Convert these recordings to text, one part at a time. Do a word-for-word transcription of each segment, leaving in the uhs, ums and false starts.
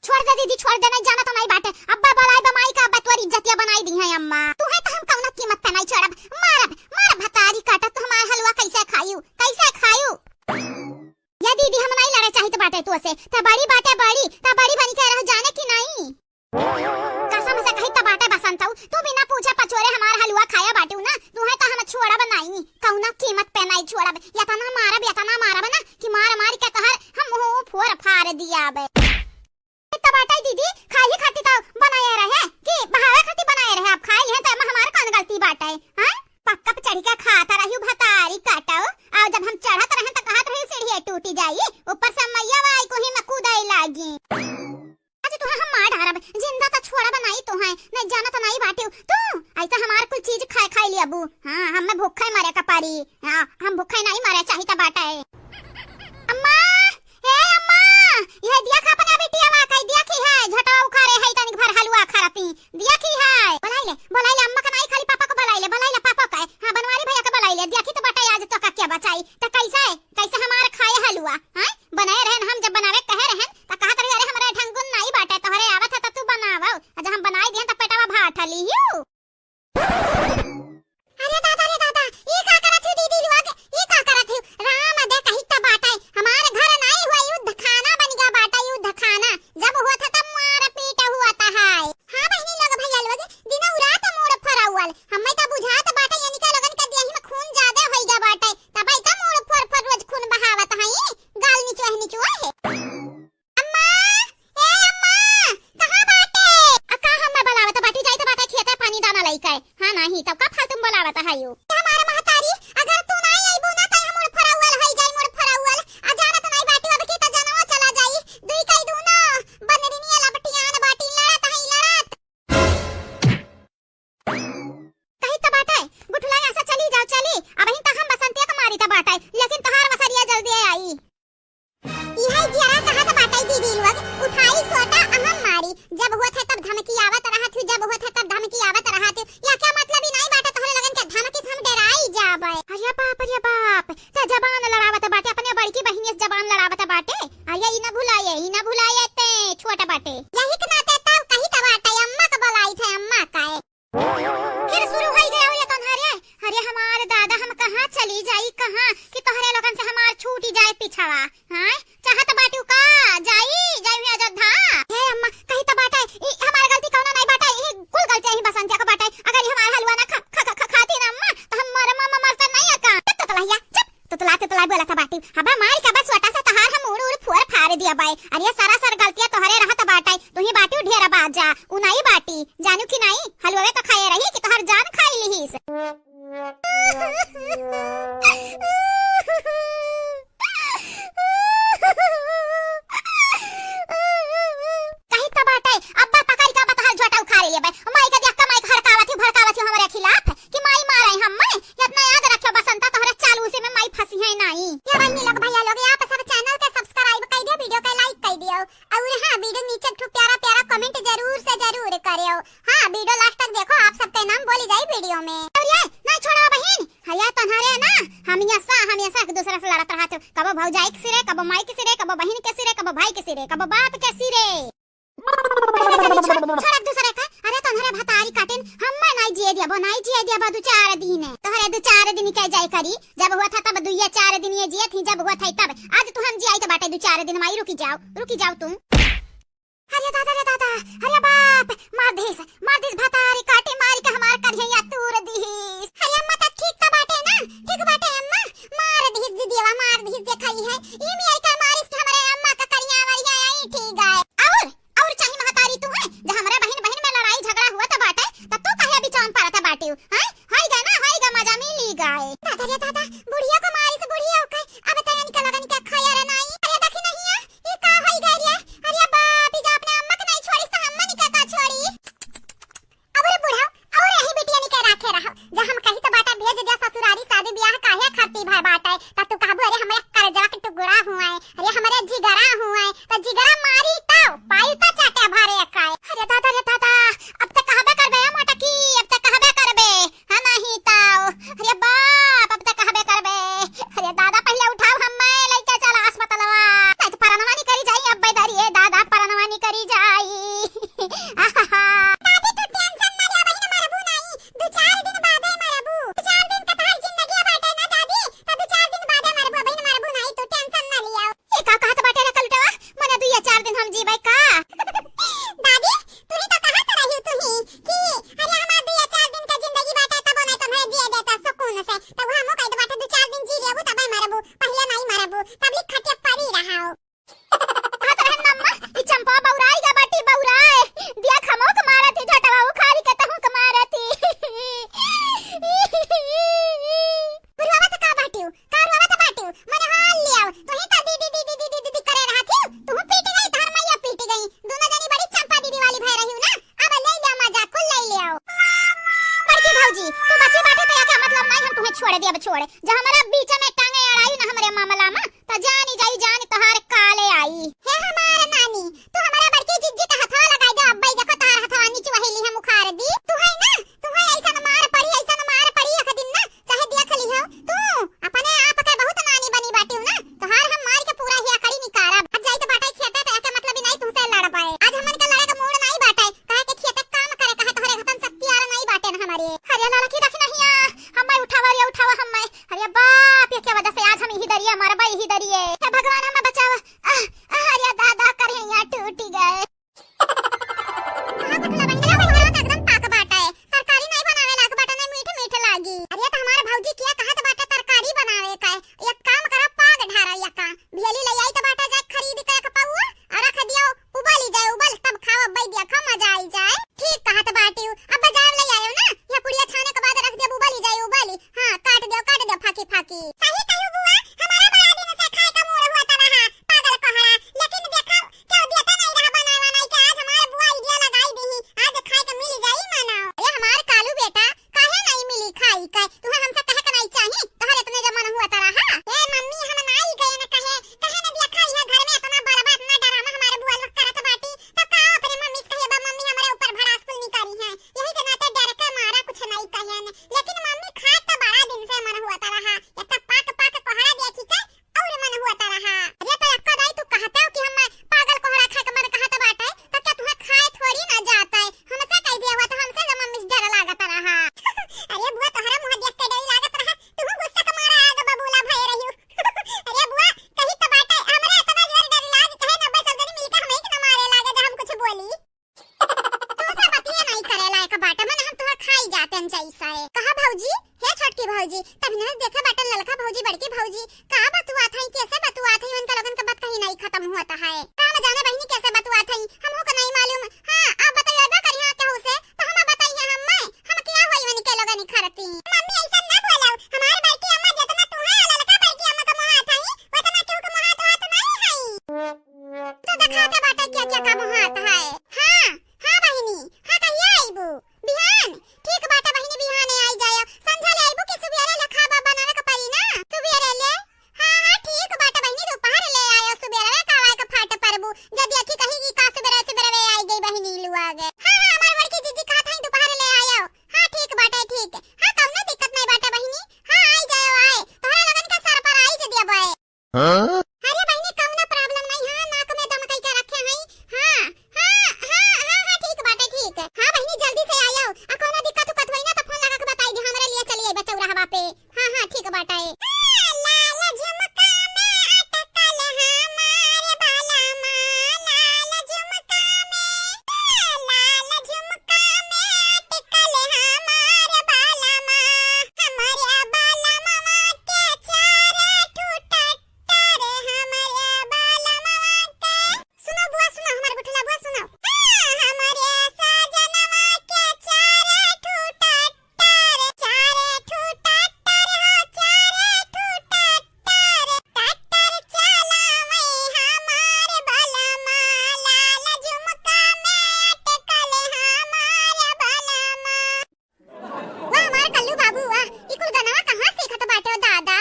छोड़ दे दीदी, छोड़ दे, नाहीं जाना तो नाहीं बाटे। अब्बा बोलाइब माई का, अब्बा तोर इज्जतिया बनाई दिहैं अम्मा। तुहैं तो हम कौनो कीमत पे नाहीं छोड़ब। मारब, मारब भतारी काटा, तू हमार हलुआ कैसे खायू, कैसे खायू? या दीदी, हम नाहीं लड़े चाहित बाटे तोसे। त बड़ी बाटे बड़ी, त बड़ी बनी के रह जाने की नाहीं। कसम से कहित बाटे बसंतऊ, तू बिना पूछे पछोरे हमार हलुआ खाया बाटू ना, तुहैं तो हम छोड़ब नाहीं, कौनो कीमत पे नाहीं छोड़ब। यतना मारब, यतना मारब ना कि मार मार के तोहर हम मुँह फोर फार दियाबे। त बाटे दीदी, खाई खाती तो बनाए रहे कि बहावे खाती बनाए रहे? आप खाई हैं तो एमा हमार कौन गलती बाटे, हैं? पक्का पे चढ़ी के खात रही भतारी काटो, और जब हम चढ़त रहे तो कहत रही सीढ़िया टूटी जाई, ऊपर से मैया वाई कोही में कूदे लागी। आज तुहैं हम मार डारब, जिंदा तो छोड़ब नाहीं तुहैं, नाहीं जाना तो नाहीं बाटियो तू। ऐसा हमार कुल चीज खाए खाए लियाबू। हाँ, हमें भूखे मरे का परी। हाँ, हम भूखे नाहीं मरे चाहित बाटे। अम्मा, ए अम्मा, यह दिया खा अपने बिटिया वा, कई दिया की है, झटवा उखारे है, तनिक भर हलुआ खरती, दिया की है। बोलाई ले, बोलाई ले, अम्मा का नाहीं, खाली पापा को बोलाई ले, बोलाई ले पापा का। हाँ, बनवारी भैया का बोलाई ले, दिया की तो बाटे आज तो का क्या बचाई, तो कैसे, कैसे हमार खाए हलुआ, हैं? बनाए रहन हम, जब बनावे कहे रहन, त कहत रही, "अरे, हमरे ढंगुन नाहीं बाटे, तोहरे आवत है त तू बनावो।" आ जब हम बनाई दिहन त पेटवा भाठ लिहियो। अरे दादा रे दादा, ई का करत ही दीदी लोग, ई का करत ही? राम दे कही त बाटे, हमार घर नाहीं हुआ, युद्ध खाना बन गया बाटे, युद्ध खाना। जब हुआ था तब मार पीट हुआ था है। हाँ बहिनी लोग, भैया लोग, दिनौ रात मूड़ फरौवल। हम्मे त बुझात बाटे, इनके लोगन के देही में खून ज्यादा होई गया बाटे, तबे त मूड़ फोर फोर रोज खून बहावत हई। गाल निचोह निचोह। अम्मा, ए अम्मा, कहाँ बाटे? आ का हम्मे बुलावत बाटी? जाइत बाटे खेते पानी दाना लइके। हाँ नाही, तब का फालतू में बुलावत हयू? ए हमार महतारी, अगर तू नाही अइबू ना, त हम मूड़ फरौवल होई जाई, मूड़ फरौवल। आ जानत नाही बाटी, अब की त जनवा चला जाई। दुई कई दूना, बनरिनिया लपटियान बाटी, लड़त हई, लड़त। कही त बाटे, गुठुलाई ऐसा चली जाओ, चली। अबहिन त हम बसंतिया के मारी त बाटे, लेकिन तोहार वसरिया जल्दी आई। इहे जियरा कहत बाटे दीदी लोग, उठाई सोटा अहम मारी। जब होत है तब धमकी आवत रहत हूँ, जब होत है तब धमकी आवत रहत हूँ। या क्या मतलब ही नाही बाटे तोहरे लोगन के धमकी से हम डराई जाबे। अरे बाप, अरे बाप, त जबान लड़ावत बाटे, अपने बड़की बहिनिया से जबान लड़ावत बाटे। अरे ई ना भुलाए, ई ना भुलाए ते छोट बाटे। यही के नाते तब कही त बाटे, अम्मा के बुलाई थे, अम्मा का। फिर शुरू होई गया ये तोहरे। अरे हमार दादा, हम कहाँ चली जाई, कहाँ कि तोहरे लोगन से हमार छूटी जाए पिछवा। हाँ, चाहत बाटू का जाई, जाई हुई अयोध्या? हे अम्मा, कही त बाटे, ई हमार गलती कौनो नहीं बाटे, ई कुल गलती यही बसंतिया को बाटे। अगर ई हमार हलुआ ना खा, खा, खा, खा, खाती ना अम्मा, त हम मर, मर, मर, मरता नहीं है का? चुप तुतलहिया, चुप। तुतला, तुतला बोलत बाटी। हबा मारी का बस वटा से तहार हम उड़, उड़ फोर फार दिया बाई। अरे सरासर गलतिया तोहरे रहत बाटे। तू ही बाटी ढेर बाजा। उ नाई बाटी। जानू कि नाई? हलुआ तो खाए रही कि तोहर जान खाई लिहिस। कही त बाटे, अब्बा पकड़ के बतहर झोटा उखाड़ लेबे। माई के देख के माई के हड़कावत ही, भड़कावत ही हमरे खिलाफ कि माई मारे हम। मैं इतना याद रखियो बसंता, तोहरे चालूसी में माई फंसी है नाई। ये बहिनी लोग, भैया लोग, आप सब channel के subscribe कर दियो, video के like कर दियो। और हाँ, video नीचे एक ठो प्यारा प्यारा comment जरूर से जरूर करियो। हाँ, video last तक देखो, आप सबके नाम बोली जाई video में। और ये ना छोड़ा बहिन, हया तोहरे ना, हमेशा, हमेशा एक दूसरे से लड़त रहत हो। कबो भौजाई के सिरे, कबो माई के सिरे, कबो बहिन के सिरे, कबो भाई के सिरे, कबो बाप के सिरे। छोड़, छोड़ एक दूसरे का। अरे तोहरे भतारी काटिन, हम नाई जिए दियाबो, नाई जिए दियाबो दू चार दिन। तोहरे दू चार दिन के जाए करी, जब हुआ था तब दुइया चार दिन ये जिए थी, जब हुआ था तब। आज तू हम जियाई तो बाटे दू चार दिन माई, रुकी जाओ, रुकी जाओ तुम। अरे दादा रे दादा, अरे बाप, मार दिहिस, मार दिहिस भतारी काटी मारी के हमार करिया तूर दिहिस। अरे अम्मा त ठीक त बाटे ना, ठीक बाटे अम्मा, मार दिहिस दीदीवा, मार दिहिस, देखा ई है, ई मियाई का मारिस के हमरे अम्मा का करिया वरिया आई ठीक है। और, और चाही महतारी तू है, जब हमरे बहिन बहिन में लड़ाई झगड़ा हुआ त बाटे, त तू काहे बिचावन परत बाटे, हैं? होई गा ना, होई गा, मजा मिली गाए। दादा रे दादा, बुढ़िया को मारिस बुढ़िया के, अब त इनका लगन के खैर नाई। अरे देखी नहीं है, ई का होई गए रे? अरे बाप, ई जा अपने अम्मा के नहीं छोड़िस त हमनी के का छोड़ी? अब रे बूढ़ा, और यही बिटिया निके राखे रहो। जा हम कही तो बाटा भेज दिया ससुरारी, शादी ब्याह काहे खाती भय बाटे? त तू कहबू, "अरे हमरे करेजवा के टुकड़ा हुआ।" पड़े। जब हमरा बीच में टांगे अड़ाई ना हमरे मामला में, त जानी जाई जान तोहार काले आई। हे हमार नानी, तू हमरा बड़की जिज्जी का हथवा लगाई दे, अब्बई देखो तोहार हथवा नीचे वही लिहे मुखार दी। तू है ना, तू है ऐसन मार पड़ी, ऐसन मार पड़ी एक दिन ना, चाहे देख लिहो। तू अपने आप के बहुत नानी बनी बाटी हो ना, तोहार हम मार के पूरा ही अकड़ी निकारा। अब जाई तो बाटे खेते, तो एके मतलब ही नहीं तुमसे लड़ पाए। आज हमन के लड़े का मूड नहीं बाटे, काहे के खेते काम करे, कहे तोहरे घतन शक्ति आर नहीं बाटे ना हमारे। अरे लड़की देख नहीं आ, हम्मे उठावा रे, उठावा हम्मे। अरे बाप, ये क्या वजह से आज हम यही दरिया मरबा, यही दरिए। हे भगवान, हम्मे बचावा। आह, आह, अरे दादा, कर यहाँ टूट गए। कहाँ गुठला बहिन? अरे बहिन, तो एकदम पाक बाटा है। तरकारी नहीं बनावे लाग बाटा, नहीं मीठ मीठ लागी। अरे तो हमार भौजी किया कहत बाटा तरकारी बनावे का है। एक काम करो, पाग ढारो या का। भेली ले आई तो बाटा जाए खरीद के एक पौआ और रख दियो, उबली जाए, उबल तब खाओ, अब्बई दिया खाओ, मजा आई जाए। ठीक कहत बाटी हूँ, अब बाजार ले आयो ना, यह पुड़िया छाने के बाद रख दियो, उबली जाए, उबली। हाँ, काट दियो, काट दियो, फाकी फाकी। सही कहू बुआ, हमारा बड़ा दिन से खाए का मूड हुआ था रहा, पागल कोहड़ा। लेकिन देखो, क्यों देता नहीं रहा बनाए बनाए के, आज हमारे बुआ idea लगाई दी ही, आज खाए के मिल जाई मानो। अरे हमार कालू बेटा, काहे नहीं मिली खाई के? तुहे हमसे कहे के नहीं चाही? तोहर इतने जब मन हुआ त रहा। ए मम्मी, हम नाई गए न कहे, कहे न दिया खाई है घर में इतना बलबा, इतना डरामा हमारे बुआ लोग करत बाटी, तो का अपने मम्मी से कहे बा, मम्मी हमारे ऊपर भड़ास कुल निकारी है, यही के नाते डर के मारा कुछ नहीं कहे न। लेकिन मम्मी खाए तो बड़ा दिन से मन हुआ त रहा, इतना पाक पाक कोहड़ा देखी के और मन हुआ त रहा। अरे तो अक्का दाई, तू कहते हो कि हम पागल कोहड़ा खाए के मन कहत बाटे, तो क्या तुहे खाए थोड़ी ना जाता है? हमसे कह दिया हुआ तो हमसे जब मम्मी से डर लागत रहा। अरे बुआ, तोहरा मुँह देख के डर लागत रहा, तू गुस्सा के मारा आग बबूला भय रही। अरे बुआ, कही तो बाटे, हमरा इतना जोर डर लाग कहे नब्बे सब जनी मिलके हम एक न मारे लागे जब हम कुछ बोली। तोहसे बतिया नहीं करे लायक बाटे, मन हम तोहर खाई जाते हैं जैसा है। कहा भौजी, हे छोटकी भौजी, तभी न देखे बाटे ललका भौजी, बड़की भौजी, का बतुआत हई, कैसे बतुआत हई, उनका लोगन का बात कहीं नहीं खत्म होता है। का न जाने बहिनी कैसे बतुआत हई, हमहू का नहीं मालूम। हाँ, आप बताइए बा करिहा केहू से, तो हम बताइए हम मैं, हम क्या होई उनके लोगन खरती। मम्मी ऐसा ना बोलो, हमार बड़की अम्मा जितना तू है, ललका बड़की अम्मा का मोहात हई, उतना केहू का मोहात हाथ नहीं हई। तो दिखाते बाटे क्या क्या काम हाथ है। हाँ, हाँ बहिनी, हाँ कहिया आइबू? बिहान? ठीक बाटे बहिनी, बिहाने आई जायो। संझा ले आइबू कि सुबेरे ले खाबा बनावे के पड़ी ना? सुबेरे ले? हाँ, हाँ, ठीक बाटे बहिनी, दोपहर ले आयो, सुबेरे का आए के फाट परबू। जब देखी कही कि का सुबेरे सुबेरे आई गई बहिनी लुआ गे। हाँ, हाँ, हमार बड़की जीजी कहत हई दोपहर ले आयो। हाँ, ठीक बाटे, ठीक। हाँ, कौनो दिक्कत नहीं बाटे बहिनी। हाँ, आई जायो, आए। तोहरे लोगन के सर पर आई जे दिया बाए। हाँ? अरे बहिनी, कौनो problem नहीं है, नाक में दम कई के रखे हई। हाँ, हाँ, हाँ, हाँ, हाँ, ठीक बाटे, ठीक। हाँ बहिनी, जल्दी से आयो। आ कौनो दिक्कत उक्कत होई ना तो फोन लगा के बताई दे, हमरे लिए चली आई बच्चा रहा पे। हाँ, हाँ, ठीक बाटे। लाल झुमका में अटकल हमार बालमा, लाल झुमका में, लाल झुमका में अटकल हमार बालमा, हमरे बालमवा के चार ठो टट्टर, हमरे बालमवा के। सुनो बुआ, सुनो, हमार गुठला बुआ, सुनो। हाँ, हमरे साजनवा के चार ठो टट्टर, चार ठो टट्टर हो, चार ठो टट्टर, टट्टर चलावे हमार बलमा, लाल झुमका में अटकल हमार बलमा। वाह, हमार कल्लू बाबू, वाह, ई कुल गनवा कहाँ सीखत बाटे हो दादा?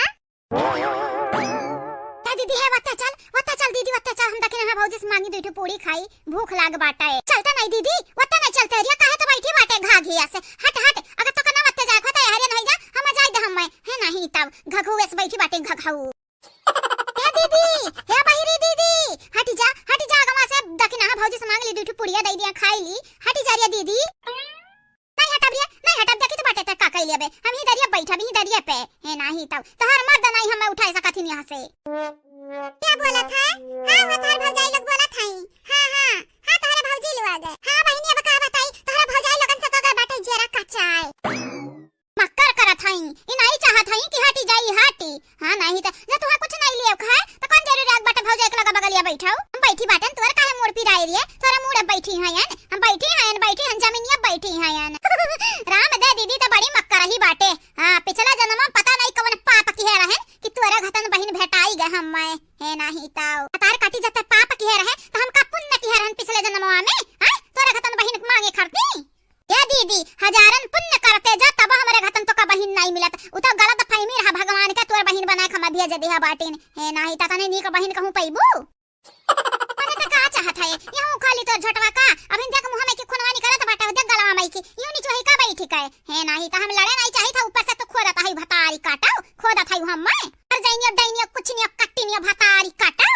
का दीदी है, वत्ता चल, वत्ता चल दीदी, वत्ता चल, हम दखिन हाँ भौजी से मांगी दुई ठो पूड़ी खाई, भूख लाग बाटे। चलता नहीं दीदी, वत्ता नहीं चलते, अरिया काहे तो बैठी बाटे घा घिया से, हट हट, अगर तो कना वत्ते जाए खोता हरिया नहीं जा, हम जाए दे हम मैं, है नहीं तब, घघऊ ऐसे बैठी बाटे घघऊ। हे दीदी, हे बहिरी दीदी, हटी जा, हटी जा, अगवा से दखिन हाँ भौजी से मांग ली, दुई ठो पुड़िया दे दिया, खाई ली, हटी जा रे दीदी। नहीं हटब रे, नहीं हटब, देखी तो बाटे ते का कैली अबे। हम ही दरिया बैठब, ही दरिया पे। हे नाही तब, तोहार मर्द नहीं हमें उठाए सकत ही यहाँ से। क्या बोला था? हाँ, वो तोहार भौजाई लोग बोला था। हाँ, हाँ, हाँ, तोहरे भौजी लोग आ गए। हाँ बहिनी, अब का बताई, तोहरे भौजाई लोगन से तो गए बाटे जेरा कचाए। मक्कर करत हई, ई नहीं चाहत हई कि हटी जाई, हटी। हाँ, नहीं त, जब तुहां कुछ नहीं लियो खाए, त कौन जरूरी आग बाटे भौजाई के लगा बगलिया बैठाऊ? हम बैठी बाटन, तोर काहे मूड़ पिराए रिये? तोरा मूड़ अब बैठी हयन, हम बैठी हयन, बैठी हन, जमीनिया बैठी हयन। राम दे दीदी त बड़ी मक्कर ही बाटे। हाँ, पिछला जन्म में पता नहीं कौन पाप किहे रहन कि तोरे घतन बहिन भेटाई गए हम मैं। हे नाही ताऊ। तार काटी जब ते पाप किहे रहे, त हम का पुण्य किहे रहन पिछले जन्मवा में? हाँ? तोरे घतन बहिन मांगे खरती? ए दीदी, हजारन पुण्य करते जा, तब हमरे घतन तो का बहिन नाई मिलत। उ तो गलत फहमी रहा, भगवान तोर झोटवा का, अभी देख मुँह में की खूनवा निकलत बाटे, देख गलवा में की, यूँ निचोही का बैठी के। हे नाही, त हम लड़े नाही चाहित है, ऊपर से तू खोदत है भतारी काटो, खोदत है हम मैं। मर जाइनियो, डैनियो, कुछ नियो, कट्टी नियो, भतारी काटो।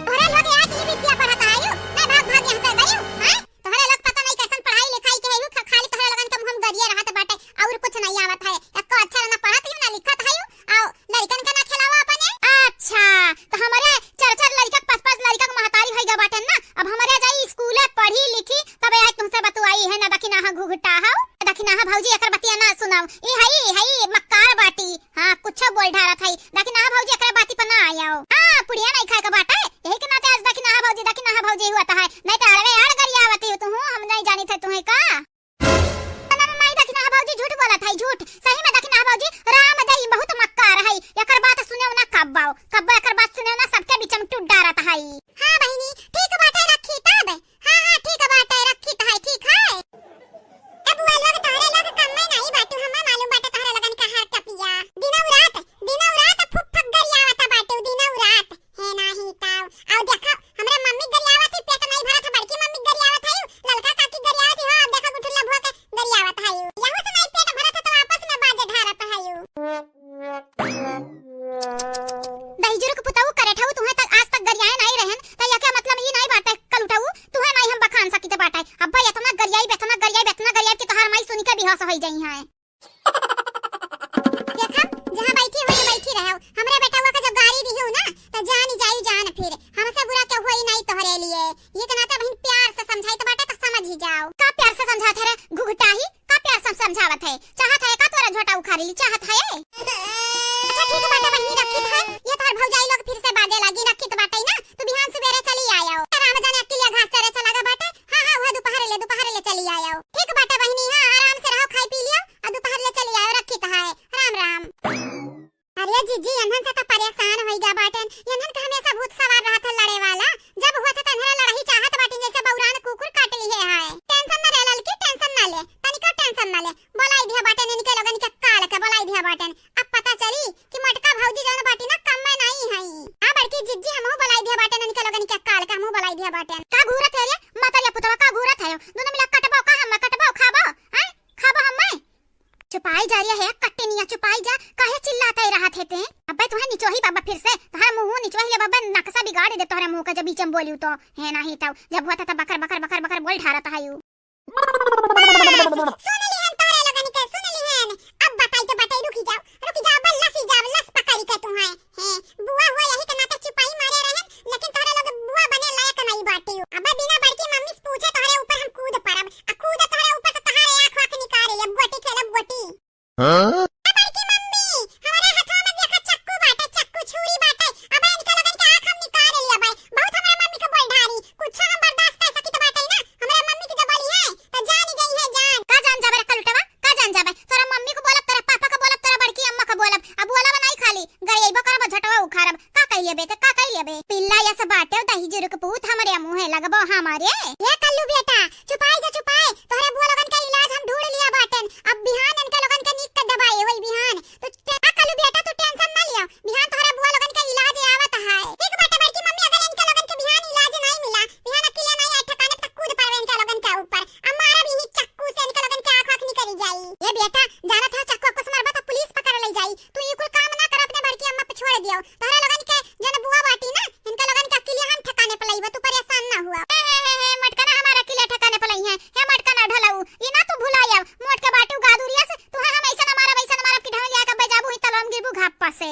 तोहरे लोग आज ई विद्या पढ़त आयु, मैं भाग भाग यहाँ से गयु, हैं? तोहरे लोग पता नहीं कैसन पढ़ाई लिखाई के है, यू ख-, खाली तोहरे लोगन के मुँह में गरिया रहत बाटे, और कुछ नहीं आवत है। एको अक्षर ना पढ़त हयू, ना लिखत हयू, आओ लड़कन के ना खिलावा अपने। अच्छा, तो हमरे चार चार लड़का, पाँच पाँच लड़का के महतारी होई गा बाटे ना, अब हमरे जाई स्कूले पढ़ी लिखी, तबे आज तुमसे बतुआई है ना, दखिनाहा घुघटा हौ, दखिनाहा भौजी एकर बतिया ना सुनाओ, ई हई, हई मक्कार बाटी। हाँ, कुछो बोल ढारत हई। दखिनाहा भौजी एकरे बाती पर ना आयो। हाँ, पुड़िया नहीं खाए के बाटे। यही के नाते आज दखिनाहा भौजी, दखिनाहा भौजी हुआ त है। नहीं तो अड़वे अड़ गरियावत ही तू, हम नहीं जानी थे तुम्हें का। ना, ना, नहीं, दखिनाहा भौजी झूठ बोलत हई, झूठ। सही में दखिनाहा भौजी राम दई बहुत मक्कार हई। एकर बात सुने ना कब्बो, कब्बो एकर बात सुने ना, सबके बीच में टूट डारत हई। हाँ बहिनी, ठीक बाटे, रखी तब। हाँ, हाँ, ठीक बाटे, रखी त है, ठीक है। ए बुआ लोग, तोहरे लोग कम में नहीं बाटू, हमें मालूम बाटे तोहरे लोगन का हर टपिया। दिनौ रात, दिनौ रात फुक फक गरियावत बाटू, दिनौ रात। हे नाही ताऊ। आओ देखो, हमरे मम्मी गरियावत ही, पेट नहीं भरत है, बड़की मम्मी गरियावत है, ललका काकी गरियावत ही, हो, अब देखो गुठुल्ला भुआ के गरियावत है। यहू से नहीं पेट भरत है तो आपस में बाजे ढारत है। दहिजुर के पुतऊ करे ठऊ, तुहें तक आज तक गरियाए नाई रहन, त यके मतलब ई नाई बाटे कलुटऊ, तुहें नाई हम बखान सकित बाटे। अब्बा एतना गरियाई, एतना गरियाई, एतना गरियाई कि तोहार माई सुनी के बेहोश होई जाई हैं। देखा, जहाँ बैठी हुई बैठी रहो, हमरे बेटवा के जब गारी दिहू ना, त जानी जाई जान फिर। हमसे बुरा केहू होई नाई तोहरे लिए। ये के नाते बहिन प्यार से समझाई त बाटे त समझ ही जाओ। का प्यार से समझात है रे घुघटाही? का प्यार से समझावत है? चाहत है का तोरा झोटा उखाड़ी ली? चाहत है? अच्छा ठीक बाटे बहिनी, रखित है। ये तोहर भौजाई लोग फिर से बाजे लागी, रखित बाटे ना, तू बिहान सुबेरे चली आयो। राम जाने अकेलिया घास चरे चला गा बाटे। हाँ, हाँ, वह दोपहर ले, दोपहर ले चली आयो। ठीक बाटे बहिनी, हाँ, आराम से रहो, खाई पी लियो, और दोपहर ले चली आयो, रखित है। राम राम। अरे जीजी, एनहन से त परेशान होई गा बाटेन। एनहन के हमेशा भूत सवार रहत है लड़े वाला। जब हुआ था त एनहरे लड़ही चाहत बाटिन जैसे बौरान कुकुर काट लिहे है। टेंशन न ले ललकी, टेंशन न ले, तनिको टेंशन न ले। बोलाई दिया बाटेन इनके लोगन के काल के, बोलाई दिया बाटेन। अब पता चली कि मोटका भौजी जौन बाटी ना कम में नहीं हई। हाँ बड़की जीजी, हमहू बोलाई दिया बाटेन इनके लोगन के काल के, हमहू बोलाई दिया बाटेन। का घूरत है रे? मतरिया पुतवा का घूरत है? दोनों मिला कटबो का हम, कटबो खाबो? हैं? खाबो हम? चुपाई जा रिया है, कट्टे निया चुपाई जा, काहे चिल्लात ही रहत है ते? अबे तुहे निचोही बाबा फिर से, तोहरा मुँह निचोही ले बाबा, नक्शा बिगाड़ दे तोहरा मुँह का जब बीच में बोलियो तो, है नाही तो, जब हुआ था तब बकर, बकर, बकर, बकर बोल ढारत है यू। सुन लिहन तोहरे लोगन के, सुन लिहन। अब बताई तो बताई, रुकी जाओ, रुकी जाओ, बल्ला सी जाओ, लस पकड़ी के तुहे। हैं, बुआ हुआ यही के नाते चुपाई मारे रहन, लेकिन तोहरे लोग बुआ बने लायक नहीं बाटी। अब बिना बड़की मम्मी से पूछे तोहरे ऊपर हम कूद पड़ब, आ कूद तोहरे ऊपर तो तोहरे आँख वाँख निकाल लेब, गोटी खेलब गोटी। हाँ? ए बड़की मम्मी, हमारे हथवा में देखा चक्कू बाटे, चक्कू छुरी बाटे। अब इनके लोगन के आँख हम निकाल लेब। बहुत हमारे मम्मी के बोल ढारी, कुछ हम बर्दाश्त कर सकित बाटे ना। हमारे मम्मी के जब बोली है, तो जान गई है जान। का जान जाबे रे कलुटवा? का जान जाबे? तोरा मम्मी को बोलब, तोरा पापा को बोलब, तोरा बड़की अम्मा को बोलब। अब बोलब नहीं खाली, गरियबो करब, झटवा उखाड़ब। का कह लेबे ते, का कह लेबे? पिल्ला यस बाटे, दही जुरुक पूत, हमरे मुँहे लगबो हमारे। ये कल्लू बेटा, चुपाई जा चुपाई, तोहरे बुआ लोगन का इलाज हम ढूंढ लिया बाटेन। अब बिहान इनके लोगन के नीक के दवाई होई बिहान। तो टे-, आ कल्लू बेटा, तू टेंशन ना लियो, बिहान तोहरे बुआ लोगन के इलाज आवत है। ठीक बाटे बड़की मम्मी, अगर इनके लोगन के बिहान इलाज नहीं मिला, बिहान अकेले नहीं आए ठिकाने, तो कूद पड़बे इनके लोगन के ऊपर। अब मारब यही चक्कू से इनके लोगन के आँख आँख निकल जाई। ये बेटा, जानत है चक्कू अक्कू से मरबा तो पुलिस पकड़ ले जाई। तू ये कुल काम ना कर, अपने बड़की अम्मा पे छोड़ दियो। तोहरे लोगन के जौन बुआ बाटी ना, इनका लोगन के अकेले हम ठिकाने पे लइबा, तू परेशान ना हुआ। हे, हे, हे, हे, मटका ना हमारा अकेले ठिकाने पे लइहे। हे मटका ना ढोलऊ, ई ना तू भुलायब। मोट के बाटू गादुरिया से, तू हम ऐसा ना मारब, ऐसा ना मारब कि ढोलिया के बजाबू ही तलम गिरबू घाप्पा से।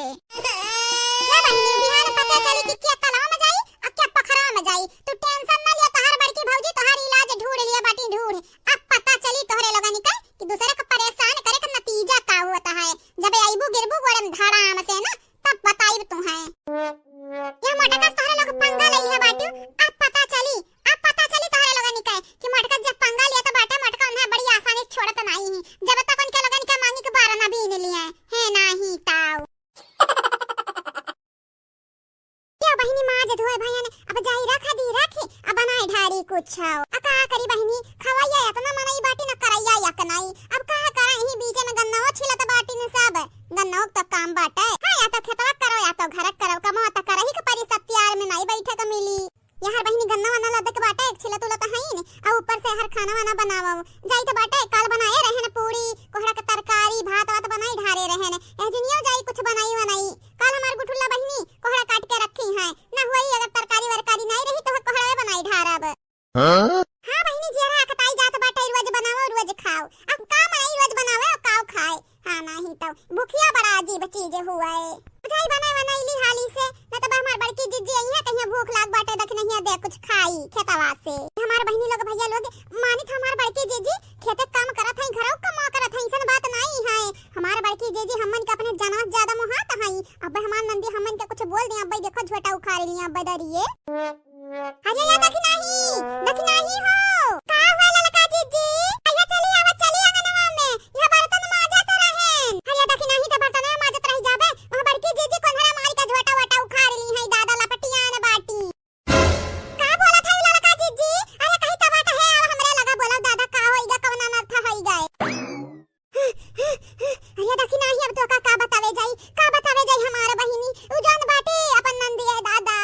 ये बहिनी, बिहान पता चली कि क्या तलवा में जाई और क्या पोखरा में जाई। तू टेंशन ना लिया, तोहार बड़की भौजी तोहार इलाज ढूंढ लिया बाटी ढूंढ। अब पता चली तोहरे लोगन के कि दूसरे को परेशान करे का नतीजा का होता है। जब अइबू गिरबू गोड़े में धड़ाम से ना, तब बताइब तुहें। यह मोटका से तोहरे लोग पंगा लइहे बाटू, अब पता चली, अब पता चली तोहरे लोगन के कि मोटका जब पंगा लिया तो बाटे मोटका उन्हें बड़ी आसानी से छोड़त नहीं ही। जब तक उनके लोगन के मांगी के बारह ना बीन लिए, हे नाही ताऊ। यो बहिनी माज धोए भयन, अब जाई रख दी रखी, अब बनाए ढारी कुछ। अब का करी बहिनी, खवैया इतना मनई बाटी न करैया यक नाई। अब का करा, यही बीच में गन्नवा छिलत बाटी न सब, गन्नवा तो काम बाटे। हाँ, या तो खेतवा करो, या तो घर करो, कमवा तो करही के परी, सब तियार में नाई बैठे के मिली। यार बहिनी, गन्नवा न लदे के बाटे, एक खाना वाना बनावो। जाई त बाटे, काल बनाए रहन पूरी, कोहड़ा के तरकारी, भात वात बनाई ढारे रहन। एह जुनियो जाई कुछ बनाई वनाई। काल हमार गुठुल्ला बहिनी कोहड़ा काट के रखी हैं। ना होई अगर तरकारी वरकारी नाई रही तो कोहड़ा बनाई ढारब। हाँ? हाँ बहिनी, जियरा अकताई जात बाटे, रोज बनावो, रोज खाओ। अब का मनई रोज बनावे और काव खाए? हाँ, नाही तो भूखिया बड़ा अजीब चीज हुआ है। जाई बने बनैली हाली से, न तो हमार बड़की जिज्जी आई है, कहिया भूख लाग बाटे, दखिनहिया दे कुछ खाई खेतवा से। हमार बहिनी लोग, भैया लोग, मानित हमार बड़की जिज्जी खेते काम करत हई, घरौ कमा करत हई, ऐसन बात नाई है। हमार बड़की जिज्जी हमन के अपने जनवा से ज्यादा मोहात हई। अब हमार नंदी हमन के कुछ बोल दे, अब देखो झोटा उखाड़ लिया, अब दरिये। अरे या दखिनही, दखिनही हो। का हुआ ललका जिज्जी? अरे चली आवा, चली अंगनवा में। यह बर्तन माजत रहेन। अरे दखिनही त बर्तन माजत रही जाबे। वहाँ बड़की जिज्जी कोन्हरा मारी का झोटा वोटा उखाड़ ली है, दादा लपटियान बाटी। का बोलत है ललका जिज्जी? अरे कहीं तबाट है, आवा हमरे लगा बोलो दादा, का होइगा, कौन अनर्थ होइगा? अरे दखिनही, अब तोका का बतावे जाई, का बतावे जाई हमार बहिनी। उ जौन बाटे अपन नंदिया दादा।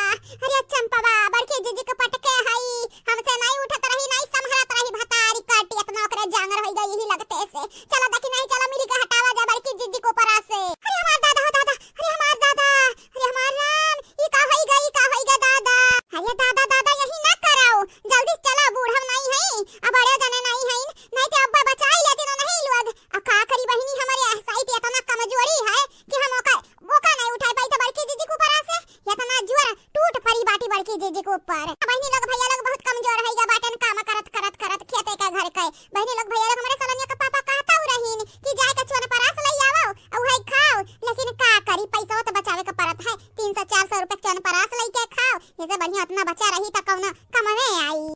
अरे चंपवा, बड़की जिज्जी के पटके हई, हमसे नाई उठत रही, नाई संभरत रही, भतारी काटी, इतना ओकरे जांगर होई गई यही लगते से। चलो दखिनही, चलो मिली के हटावा जा बड़की जिज्जी के ऊपरा से। अरे हमार दादा हो दादा, अरे हमार दादा, अरे हमार राम, ई का होई गई, का होई गई दादा? अरे दादा, दादा यही ना कराओ, जल्दी चलो, बूढ़ा नाई है, अब बड़े जने नाई है, नहीं तो अब्बा बचाई लेती ना नहीं लोग। अब का करी बहिनी, हमारे साइड इतना कमजोरी है कि हम ओका, ओका नहीं उठाई पाई तो बड़की जिज्जी के ऊपरा से इतना जोर टूट पड़ी बाटी बड़की जिज्जी के ऊपर। बहिनी लोग भैया लोग बहुत कमजोर है, या बाटन काम करत करत करत खेते का घर के। बहिनी लोग भैया लोग हमारे सलनिया का पापा कहता हु रहीन कि जाए के चोन परास लई आवो, और वही खाओ, लेकिन का करी, पैसा तो बचावे का पड़त है, तीन सौ चार सौ रुपए चोन परास लई के खाओ, जैसे बढ़िया उतना बचा रही तो कौनो कमवे आई।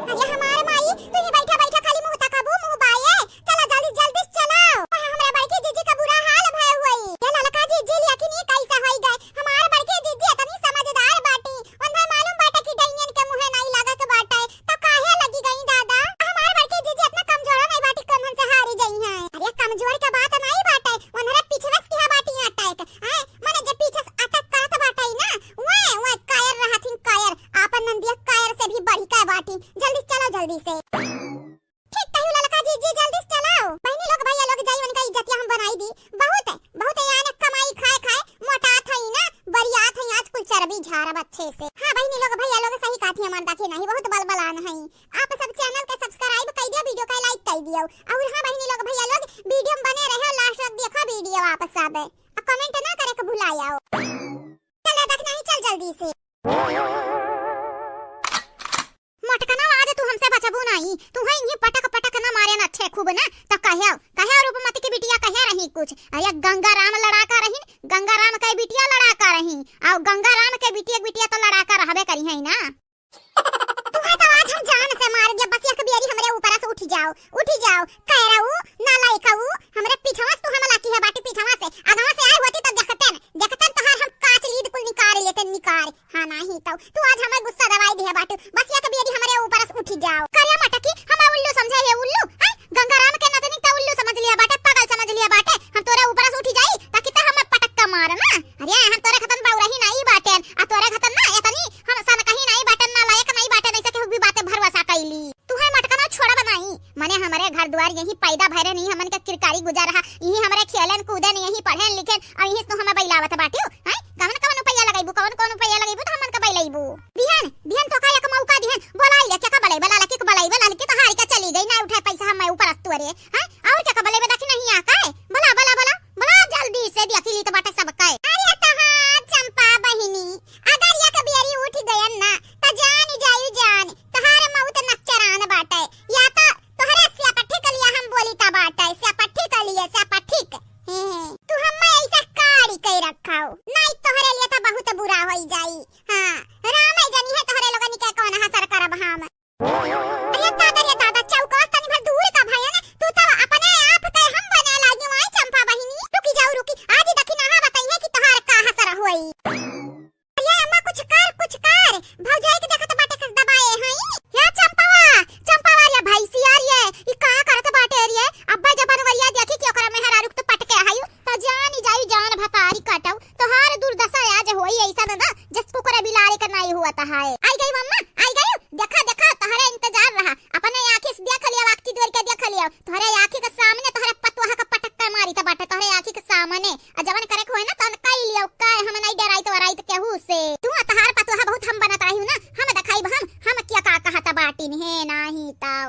अरे हमार माई, तू ही बैठा बैठा खाली मुंह तकाबू, मुंह बाये। चला जल्दी जल्दी से चलाओ। आ, हमरा बड़की जिज्जी का बुरा हाल भय हुई। ये ललका जिज्जी लेकिन ये कैसा होई गए? हमार बड़की जिज्जी इतनी समझदार बाटी। उन्हें मालूम बाटे कि डैनियन के मुंह नहीं लागत बाटे। तो काहे लगी गई दादा? हमार बड़की जिज्जी इतना कमजोर नहीं बाटी, कौन हमसे हारी गई है? अरे कमजोर के बात नहीं बाटे। उन्हरे पिछवस किहा बाटी अटैक। हैं? मने जे पीछे से अटैक करत बाटे ना, वह, वह कायर रहथिन कायर। आपन नंदिया कायर से भी बढ़ी का बाटी। जल्दी चलो जल्दी से। ठीक कही ललका जिज्जी, जल्दी से चलाओ। बहिनी लोग भैया लोग जाई उनका इज्जतिया हम बनाई दी। बहुत है, बहुत है याने कमाई खाए खाए मोटात हई ना, बरियात हई, आज कुल चर्बी झारब अच्छे से। हाँ बहिनी लोग भैया लोग सही कहती हमार दाखी नहीं, बहुत बलबलान हई। आप सब चैनल के सब्सक्राइब कर दियो, वीडियो का लाइक कर दियो। और हाँ बहिनी लोग भैया लोग वीडियो में बने रहो, लास्ट तक देखो वीडियो आप सब। आ कमेंट ना करे के भुला जाओ। चल रे दखिनही, चल जल्दी से। मोटकना आज तू हमसे बचबू नहीं, तू है ये पटक पटक ना मारे ना अच्छे खूब ना, तो कहे, कहे रूपमती की बिटिया कहे रही कुछ, अरे गंगा राम लड़ाका रही, गंगा राम के बिटिया लड़ाका रही, और गंगा राम के बिटिया, बिटिया तो लड़ाका रहबे करी है ना। तुहे तो आज हम जान से मार दिया, बस एक बेरी हमरे ऊपर से उठ जाओ, उठ जाओ, कैराऊ, नालायकाऊ, हमरे पीछवा से तू हमला की है बाटी पीछवा से, आगवा से आए होती तो देखतन, देखतन तोहार हम काच लीद कुल निकार लेते, निकार। हाँ नाही तो तू आज हमें गुस्सा दवाई दिया बाटू, बस एक बेरी हमरे ऊपर से उठ जाओ। करे मटकी, हमें उल्लू समझे है उल्लू, हैं? गंगाराम के नतनी तो उल्लू समझ लिया बाटे, पागल समझ लिया बाटे, हम तोरे ऊपर से उठ जाई, ताकि तो हमें पटक के मार ना। अरे हम तोरे खतन बाउरही नहीं बाटे, आ तोरे खतन ना इतनी हम सन कहीं नहीं बाटन, ना लायक नहीं बाटन, ऐसे केहू भी बातें भरोसा कैली। तू है मटकना छोड़ा बनाई, मने हमरे घर द्वार यही पैदा भरे नहीं, हमन के किरकारी गुजर रहा, यही हमरे खेलन कूदन, यही पढ़न लिखन, और यही तू हमें बैलावत बाटियो, हैं? कवन कवन उपाय लगैबू, कवन कवन उपाय लगैबू तो हमन के बैलैबू। बिहान, बिहान तो का एक मौका दिहन, बोलाई ले, के का बोलाई, बोला लकी के बोलाई, बोला लकी तो हारी के चली गई, ना उठाए पैसा हम ऊपर अस्तुअरे, हैं? और के का बोलाई, दखिनही आ काए? बोला, बोला, बोला, बोला जल्दी से, देखी ली तो बाटे सब काए। अरे तो हाँ, चंपा बहिनी, अगर एक बेरी उठ गयन ना, त जान जाई जान, तोहार मौत नक्चरान बाटे। या तो तोहरे स्यापट्ठी के लिए हम बोली त बाटे, स्यापट्ठी के लिए, स्यापट्ठी। तिन्हे नाही ताव।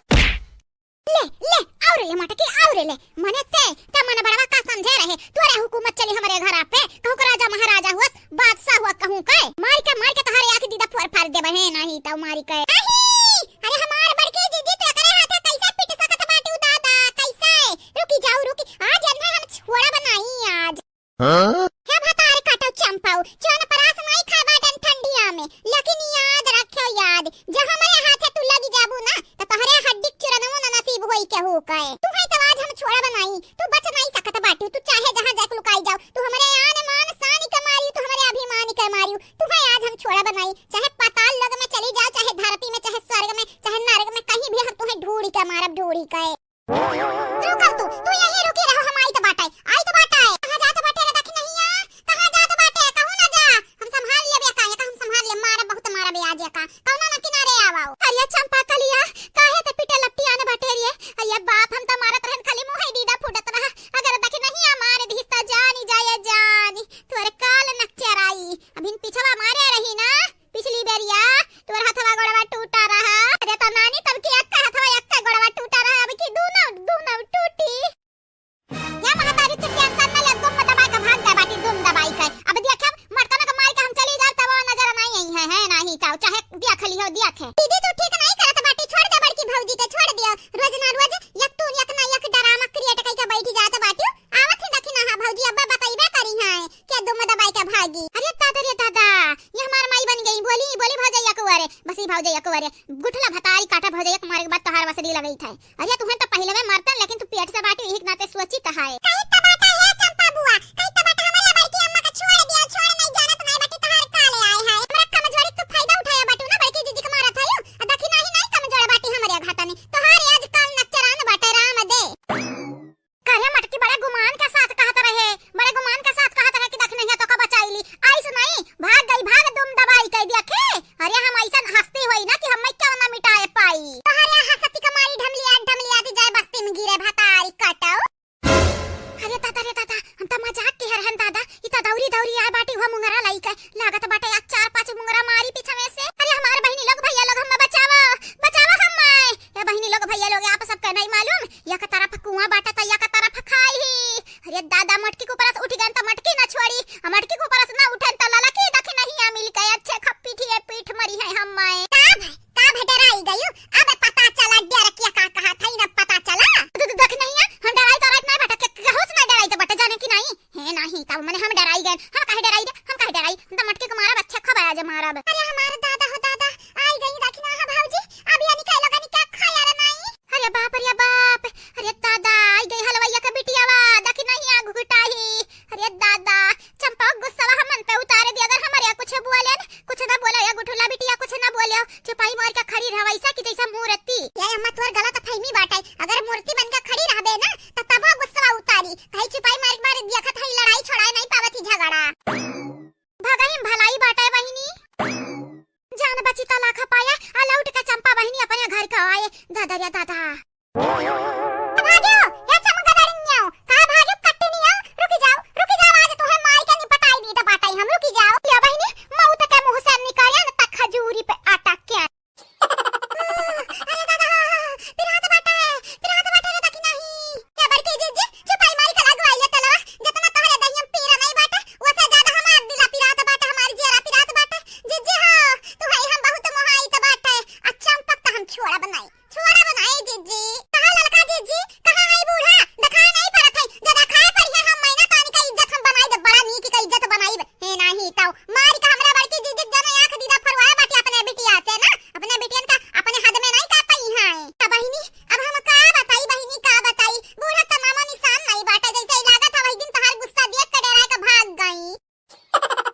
ले, ले, आव रे, ले मटकी, आव रे, ले। मने ते, ते मने बड़वा का समझे रहे? तोरे हुकूमत चली हमरे घरा पे। कहूँ का राजा महाराजा हुअस, बादशाह हुआ कहूँ के। मारी के, मारी के तोहरे आँख दीदा फोर फार देबे, हे नाही ताव मारी के। आही! अरे हमार बड़की जीजी, तू एकरे हाथे कैसे पीट सकत बाटू दादा? कैसे? रुकी जाऊ, रुकी। आज एन्हे हम छोड़ब नाही आज। हाँ? हे भतार काटो चंपाऊ, चवनप्राश नाही खाए बाटन ठंडिया में, लेकिन याद रखियो याद, जे हमरे हाथे तू लगी जाबू ना, त तोहरे हड्डी के चूरनवो ना नसीब होई केहू के। तू है तो आज हम छोड़ब नाही, तू बच नाही सकत बाटू, तू चाहे जहाँ जाके लुकाई जाओ, तू हमरे आन मान शान के मारी, तू हमरे अभिमान के मारी, तू है आज हम छोड़ब नाही, चाहे पाताल लोक में चली जाओ, चाहे धरती में, चाहे स्वर्ग में, चाहे नरक में, कहीं भी हम तुहे ढूंढी के मारब, ढूंढी के। रुकल तू, तू यहीं रुकी रहो, हम आइत बाटे, आइत बाटे। कहाँ जात बाटे रे दखिनहिया? कहाँ जात बाटे? कहूँ ना जा। हम संभाल लेबे का, एका हम संभाल ले, मारब बहुत मारब आज एका। कौनो ना किनारे आवाओ। अरे चंपा कलिया, काहे ते पिटे लपटियान बाटे रे? अरे बाप, हम त मारत रहन, खाली मुँह ही दीदा फूटत रहा। अगर दखिनहिया मार दिहिस त जानी जाए जानी, तोर काल नक्चर आई। अभिन पिछवा मारे रही ना, पिछली बेरिया तोर हथवा गोड़वा टूटा रहा। अरे तो नानी, तब की अक्का हथवा अक्का गोड़वा टूटा रहा, अब की दूनो, दूनो टूटी। या महतारी, तू टेंशन न ले, दुम दबाई के भाग गए बाटी, दुम दबाई के। अब देखे, मर्दन के मार के हम चली जाब, तब वो नजर नहीं आई है, है नहीं तो, चाहे देख लियो, देखे। दीदी, तू ठीक नहीं करत बाटी, छोड़ दे बड़की भौजी के, छोड़ दियो। रोज ना रोज एक तू एक ना एक ड्रामा क्रिएट कई के बैठ जात बाटी। आवत ही दखिनहा भौजी, अब्बे बतइबे करी हैं। के दुम दबाई के भागी। अरे दादा रे दादा, ये हमार माई बन गई। बोली, बोली भौजैया कुंवारे, बसी भौजैया कुंवारे, गुठला भतारी काटा भौजैया के मारे के बाद तोहार वसरी लगई था। अरे तुहें तो पहले में मरतन, लेकिन तू पेट से बाटी, यही के नाते सोची तहाए। कही तो बाटा है चंपा बुआ, कही तो बाटा हमारे बड़की अम्मा का छोड़ दिया, छोड़ नहीं जानत नहीं बाटी तोहार का ले आए हैं। हमरा कमजोरी के तू फायदा उठाया बाटू ना, बड़की जीजी के मारत है, आ दखी नहीं, नहीं कमजोर बाटी हमारे घाटा में, तोहार आज काल नक्चरान बाटे राम दे। काहे मटकी बड़े गुमान के साथ कहत रहे, बड़े गुमान के साथ कहत रहे कि दखिनहिया तोका बचाई ली। आइस नहीं, भाग गई, भाग दुम दबाई कह दिया खे। अरे हम ऐसन हस्ती होई ना कि हमें क्यों ना मिटाए पाई। तोहरे हस्ती के मारी ढमलिया, ढमलिया दी जाए बस्ती में गिरे भतारी कटो। अरे दादा रे दादा, हम तो मजाक के रहन दादा, ई तो दौरी दौरी आए बाटी हुआ मुंगरा लाई के। लागत बाटे आज चार पाँच मुंगरा मारी पीछे में से। अरे हमार बहिनी लोग, भैया लोग, हमें बचावा, बचावा हमें। ए बहिनी लोग, भैया लोग, आप सबके नहीं मालूम, एक तरफ कुआं बाटे त एक तरफ खाई ही। अरे दादा, मटकी के ऊपर से उठ गए त मटकी ना छोड़ी, आ मटकी के ऊपर से ना उठे त ललकी दखिनहिया मिल के अच्छे खप्पी ठिए पीठ मरी है हम माए। का भे, का भे डराई गयू? अब पता चला डर किया का कहा था, ना पता चला। तू, तू दखिनहिया, हम डराई तो रात नहीं बटा, के, के होश ना डराई तो बटा जाने की नहीं। हे नाही, तब मने हम डराई गए। हम काहे डराई रे? हम काहे डराई? हम तो मटकी के मारब, अच्छा खबर आज मारब। अरे हमार दादा हो दादा, आई गई दखिनहा भौजी। अब यानी कह लोगन क्या खाया रे नाई? अरे बाप रे बाप, अरे दादा, आई गई हलवैया का बिटियावा, दखिनहिया घुघुटाही। अरे दादा, चंपा गुस्सावा हमन पे उतारे दे, अगर हमारे कुछ बोले न, कुछ ना बोले, या गुठुला बिटिया कुछ ना बोले, चुपाई मार के खड़ी रह वैसा कि जैसा मूर्ति। ये अम्मा तोर गलत फहमी बाटे, अगर मूर्ति बन के खड़ी रहबे ना, त तबो गुस्सा उतारी। कहीं चुपाई मार के मार देखत है, लड़ाई छोड़ाए नहीं पावत ही झगड़ा। भगहिम भलाई बाटे बहिनी। जान बची त लाख पाया, आ लौट के चंपा बहिनी अपने घर का आए। दादा रे दादा। भाग्यो, ए चमकदरिन्यो, का भाग्यो कट्टनियो? रुकी जाओ, रुकी जाओ, आज तुम्हें माई के निपटाई दी त बाटे हम, रुकी जाओ। या बहिनी, मौत के मुंह से निकाले न त खजूरी पे अटक के। अरे दादा, पिरात बाटे, पिरात बाटे रे, देखी नहीं। ए बड़की जीजी, चुपाई मारी के लगवाई ले तलवा, जितना तोहरे दहिया में पीरा नहीं बाटे, ओसे ज्यादा हमार दिला पिरात बाटे, हमार जियरा पिरात बाटे। जीजी हो, तू है हम बहुत मोहाइत बाटे, आ चंपक त हम छोड़ब नहीं, छोड़ब नहीं जीजी। कहाँ ललका जीजी, कहाँ है बूढ़ा? देखाए नहीं पड़त है, जे देखाए पड़ी है हम मैना तानी का इज्जत हम बनाई दे, बड़ा नीक का इज्जत बनाई दे। हे नाही ताऊ, मारी का हमरा बड़की जीजी जने आँख दीदा फरवाए बाटी अपने बिटिया से ना, अपने बिटियन का अपने हद में नहीं कर पाई हैं। अब बहिनी, अब हम का बताई बहिनी, का बताई, बूढ़ा त नामो निशान नहीं बाटे, जैसे ही लागत है वही दिन तहार गुस्सा देख के डेराए के भाग गई।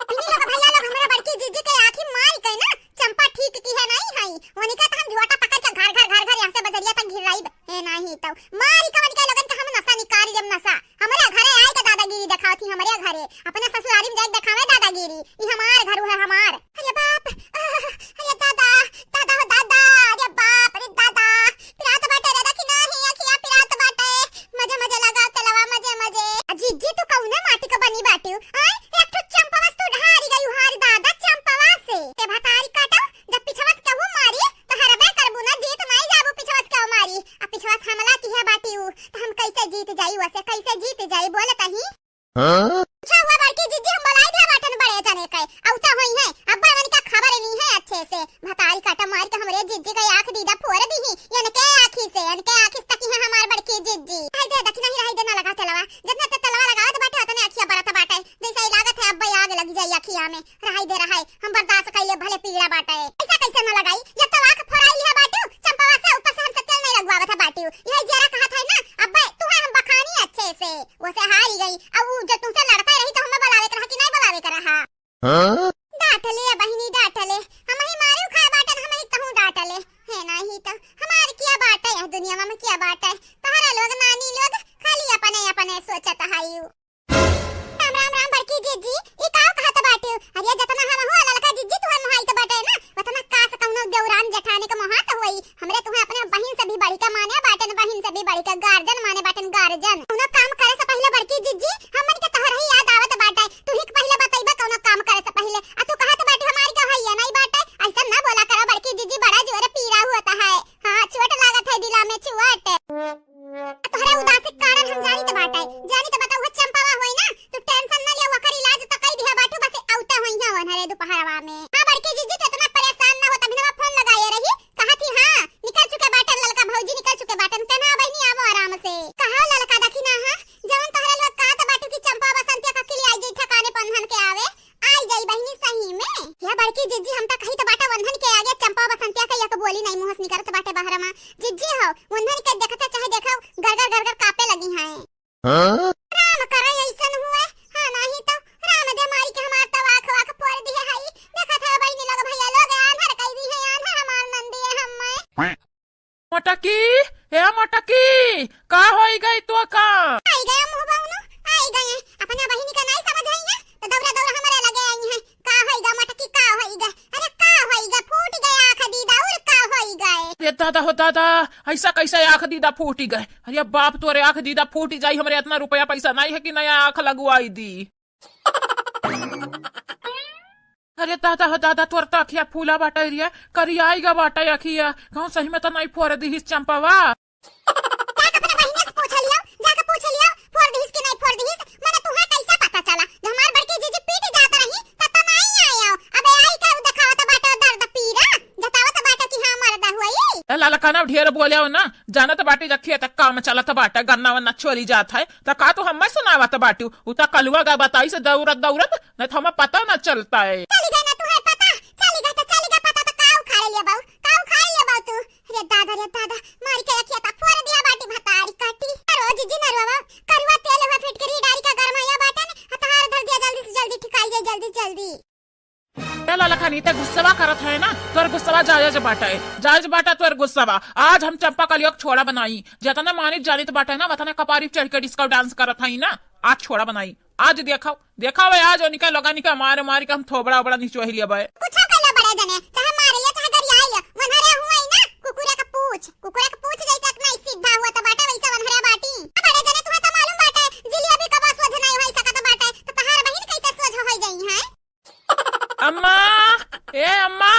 बहिनी लोग, भैया लोग, हमरा बड़की जीजी के आँखी मारी के ना चंपा ठीक की है नहीं है, वनिका त हम झोटा पकड़ के घर घर घर घर यहाँ से बजरिया तक घिराई। ए नाही तो मारी कवन के लोगन के हम नशा निकाल लेम नशा। हमरे घरे आए के दादागिरी देखावत ही, हमरे घरे। अपने ससुरारी में जाके देखावे दादागिरी। ई हमार घर है, हमार। अरे बाप, आह, अरे दादा, दादा हो दादा, अरे बाप रे दादा। पिरात बाटे रे, देखी नाही, अखिया पिरात बाटे। मजे मजे लगाओ तेलवा, मजे मजे। आ जीजी तू कौने माटी के बनी बाटियो? आय, एक ठो चंपवा से तू ढारी गई हारी दादा, चंपवा से। ते भतारी काटो, जब पिछवा से केहू मारी, तो हरबे करबू ना जी। हाँ? अच्छा हुआ बड़की जिज्जी, हम बोलाई दिया बाटन बड़े जने के, अउता होई है, अब्बा मन का खबर नहीं है अच्छे से। भतारी काटा मार के हमरे जिज्जी का आँख दीदा फोड़ दीही, इनके आँखी से, इनके आँखी से तकी है हमार बड़की जिज्जी। रहाई दे, देखी नहीं, रहाई दे, ना लगा तेलवा, जितना ते तेलवा लगावत बाटे, उतने अखिया बरत बाटे, जैसे ही लागत है अब्बा आग लग जाई अखिया में। रहाई दे, रहाई, हम बर्दाश्त कइले, भले पीड़ा बाटे। ऐसा कैसे न लगाई? जब तो आँख फोड़ाई लिहा बाटू, चंपावा से ऊपर से हमसे तेल नहीं लगवावत है बाटू। यही जरा कहत है ना, अब्बे, तू है हम बखानी अच्छे से। वो से हारी गई, अब उ जब तुमसे लड़ता रही तो हमें बुलावे के रहा कि नहीं बुलावे के रहा? हाँ? डांट ले बहिनी, डांट ले। हम ही मारे खाए बाटन, हम ही कहूँ डांट ले। है नहीं तो हमार क्या बाटे, यह दुनिया में क्या बाटे? तहरा लोग नानी लोग खाली अपने अपने सोचत है यू। राम राम राम बड़की जिज्जी, ई का कहत बाटियो? अरे जतना हम हुआ ललका जिज्जी तुहर मोहाइत बाटे ना, वतना कास कौनो देवरान जेठानी के मोहात होई। हमरे तुहे अपने बहिन से भी बढ़िका माने बाटन, बहिन से भी बढ़िका गार्जन माने बाटन, गार्जन। कौनो काम करे से पहिले बड़की जिज्जी हमन के तोहर ही याद आवत बाटे। तू ही के पहिले बतइबा कौनो काम करे से पहिले। आ तू कहत बाटियो हमारी का हइया नहीं बाटे, ऐसा ना बोला करो बड़की जिज्जी, बड़ा जोर पीरा हुआ है। हाँ, चोट लागत है दिला में, चोट। तोहरा उदासी के कारण हम जानी त बाटे, जानी त बता, उहे चंपावा होई ना, तू टेंशन न ले, ओकर इलाज त कई दिहा बाटू, बस औते होई है ओनहरे दोपहरवा में। हाँ बड़की जीजी, तू इतना परेशान ना हो, तभी ना फोन लगाए रही, कहा थी हाँ, निकल चुके बाटन ललका भौजी, निकल चुके बाटन, कहना बहिनी आवो आराम से। कहा ललका दखिना, हाँ, जवन तोहरे लोग कहत बाटू कि चंपा बसंतिया का किली आई गई ठिकाने पर उन्हन के आवे, आई जाई बहिनी सही में। या बड़की जिज्जी, हम त कही त बाटे वंधन के आगे चंपा बसंतिया के एक बोली नहीं मुंह से निकलत बाटे बहरा मा। जिज्जी हो, वंधन के देखते चाहे देखो, गरगर गरगर कापे लगी हैं। हाँ? राम करे ऐसन हुए, हाँ नहीं तो राम दे मारी के हमार त आँख वाँख फोड़ दिए हई। देखत है बहिनी लोग भैया लोग आन्हर कई दी है, आन्हर हमार नंदी है हम। मोटकी, ए मोटकी, का होई गई तो का? आई गए मुँह बौनो, आई गए। अपना बहिनी का नहीं समझ आई है, तो दौरा दौरा हमारे लगे आई है। का होई गा मोटकी, का होई गा? अरे का होई गा? फूट गए आँख दीदा, और का होई गए? ए दादा हो दादा, ऐसा कैसे आँख दीदा फूटी गए? अरे बाप, तोरे आँख दीदा फूटी जाई, हमरे इतना रुपया पैसा नहीं है कि नया आँख लगवाई दी। अरे दादा हो दादा, तोर त अखिया फूला बाटे रे, करियाई गा बाटे अखिया, कहूँ सही में त नहीं फोड़ दिहिस चंपावा? जाके अपने बहिने से पूछ लियो, जाके पूछ लियो, फोड़ दिहिस कि नहीं फोड़ दिहिस, मने तुहे कैसे पता चला? जब हमार बड़की जीजी पीट जात रही, त त नहीं आयो, अबे आई का उ देखावत बाटे दर्द पीरा, जतावत बाटे कि हाँ मर्दा हुई। ए लाला, काना ढेर बोले हो ना, जानत बाटे जखिया तक काम चलत बाटे, गन्ना वन्ना चोरी जात है, त का तू हमें सुनावत बाटू? उ त कलुआ गा बताई से दौड़त दौड़त, नहीं तो हमें पता ना चलता है। चली गए ना तुहे पता, चली गए तो चली गए पता, तो का उखाड़ लिया बाऊ, का उखाड़ लिया बाऊ तू? रे दादा, रे दादा, मारी के अखिया ता फोड़ दिया बाटी भतारी काटी। रोज जी नरवा, करुआ तेल हुआ फिटकरी डारी का गरमाया बाटन, हतार धर दिया जल्दी से जल्दी ठिकाई जाए, जल्दी से जल्दी। ए ललखनी, ते गुस्सवा करत है ना, तोर गुस्सवा जायज बाटे, जायज बाटे तोर गुस्सवा। आज हम चंपा कलिया के छोड़ा बनाई, जतना मानित जानित बाटे ना, वतना कपारी चढ़ के डिस्को डांस करत है ना, आज छोड़ा बनाई। आज देखो, देखो बे, आज उनका लोगन का मार मार के हम थोबड़ा ओबड़ा निचोही लिया बे। कुछ कइला बड़े जने, चाहे मारे या चाहे गरियाई, वनहरे हुआ ही ना, कुकुरे का पूछ, कुकुरे का पूछ जैसे अपना सीधा हुआ तो बाटे वैसे वनहरे बाटी। बड़े जने तुम्हें तो मालूम बाटे, जिलिया भी कबा सोझ नहीं होई सकत बाटे, तो तहार बहिन कैसे सोझ होई जाई है? अम्मा, ए अम्मा,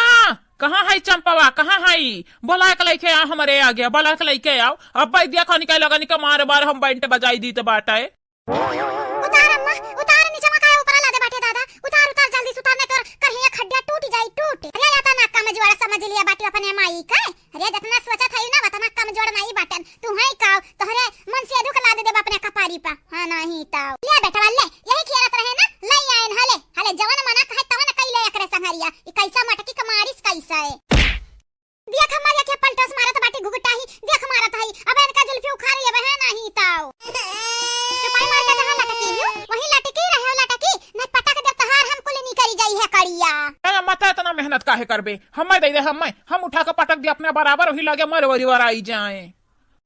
कहाँ है चंपवा, कहाँ है? बोला के लेके आओ हमरे आगे, बोला के लेके आओ। अब भाई देखो निकाल लगा निका मार मार हम बैंड बजाई दी तो बाटे। उतार अम्मा, उतार, नीचे मा काहे ऊपर ला दे बाटे दादा, उतार, उतार जल्दी से उतार, नहीं तो कहीं ये खड्डा टूट जाई, टूट। अरे या तो ना कमजोर समझ लिया बाटे अपने माई का। अरे जतना सोचत है ना, वतना कमजोर नहीं बाटन। तू है का, तोहरे मन से दुख ला दे देब अपने कपारी पा। हाँ नहीं तो। ले बेटवा ले, यही खेलत रहे ना, ले आयन हले, हले जवन मना कहे तवन कई ले एकरे संहरिया। ई कैसा मटकी के मारिस कैसा है? देख हमार अखिया पलटस मारत बाटी घुघटाही, देख मारत हई। अब इनका जुल्फी उखाड़ लेबे है नाही ताऊ। चुपाई मार के जहाँ लटकी हूँ, वहीं लटकी रहे लटकी, नहीं पटक देब तहार हम कुल निकरी जाई है करिया। ए, मत इतना मेहनत काहे करबे? हमें दे दे, हमें, हम उठा के पटक दे अपने बराबर, वही लगे मर वरी वराई जाए।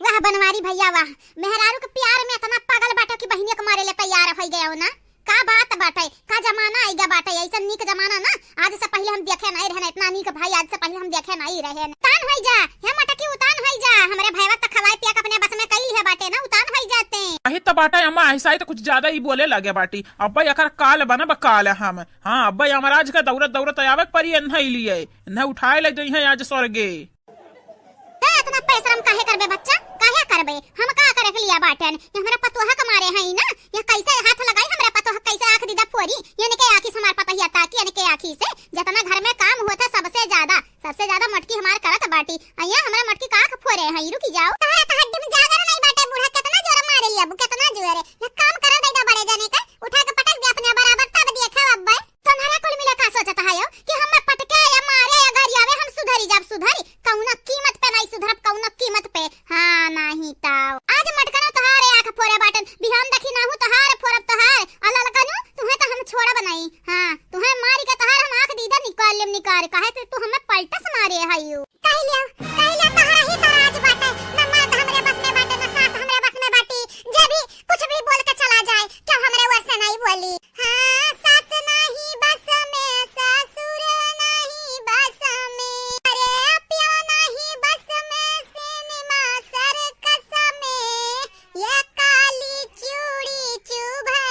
वाह बनवारी भैया वाह, मेहरारू के प्यार में इतना पागल बाटा कि बहिनिया के मारे ले तैयार हो गया हो ना। का बात बाटे, का जमाना आइगा बाटे, ऐसा नीक जमाना ना आज से पहले हम देखे नहीं रहने, इतना नीक भाई आज से पहले हम देखे नहीं रहे। उतान होई जा, हे मटकी उतान होई जा, हमरे भैया त खवाए पिया के अपने बस में कई लिहे बाटे ना, उतान होई जाते। अही त बाटे अम्मा, ऐसा ही तो कुछ ज्यादा ही बोले लगे बाटी। अब्बा एकर काल बनब काल हम। हाँ, अब्बा यमराज का दौड़त दौड़त आवे के परी एन्हे लिए, एन्हे उठाए ले जइहे आज स्वर्गे। ए, इतना शर्म काहे करबे बच्चा, काहे करबे? हम का करे के लिया बाटेन? ये हमरा पतोह के मारे हई ना, ये कैसे हाथ लगाई हमरा पतोह, कैसे आँख दीदा फोरी? ये निके आँखी से हमार पतोहिया ताकी, ये निके आँखी से। जितना घर में काम होत है सबसे ज्यादा, सबसे ज्यादा मटकी हमार करत बाटी। अइया हमरा मटकी का आँख फोरे हई, रुकी जाओ। तहरा तो हड्डी में जागर नहीं बाटे बूढ़ा, कितना जोर मारे लिया बू, कितना जोर। ये काम करा देगा बड़े जने का, उठा के पटक दे अपने बराबर, तब देखा अब। तोहरा कुल मिले का सोचत हयो कि हम पटके या मारे या गरियावे हम सुधरी जाब? सुधरी? कौनो कीमत पे नहीं सुधरब, कौनो कीमत पे। हाँ, नहीं तो आज मटकनो तोहारे आँख फोरे बाटन, बिहान देखी नाहू तोहार फोरब तोहार। आ ललकनो, तुहे तो हम छोड़ब नहीं। हाँ, तुहे मारी के तोहार हम आँख दीदा निकाल लेम निकाल, काहे से तू हमें पलटस मारे हयू। कह लियो, कह लियो, तोहरा ही तो राज बाटे, न मर्द हमरे बस में बाटे, न सास हमरे बस में बाटी। जे भी कुछ भी बोल के चला जाए, क्यों हमरे ओर से नहीं बोली? हाँ, सास नहीं बस में, ससुर नहीं बस में, अरे प्यो नहीं बस में, सिनेमा सर्कस में, ये काली चूड़ी चुभे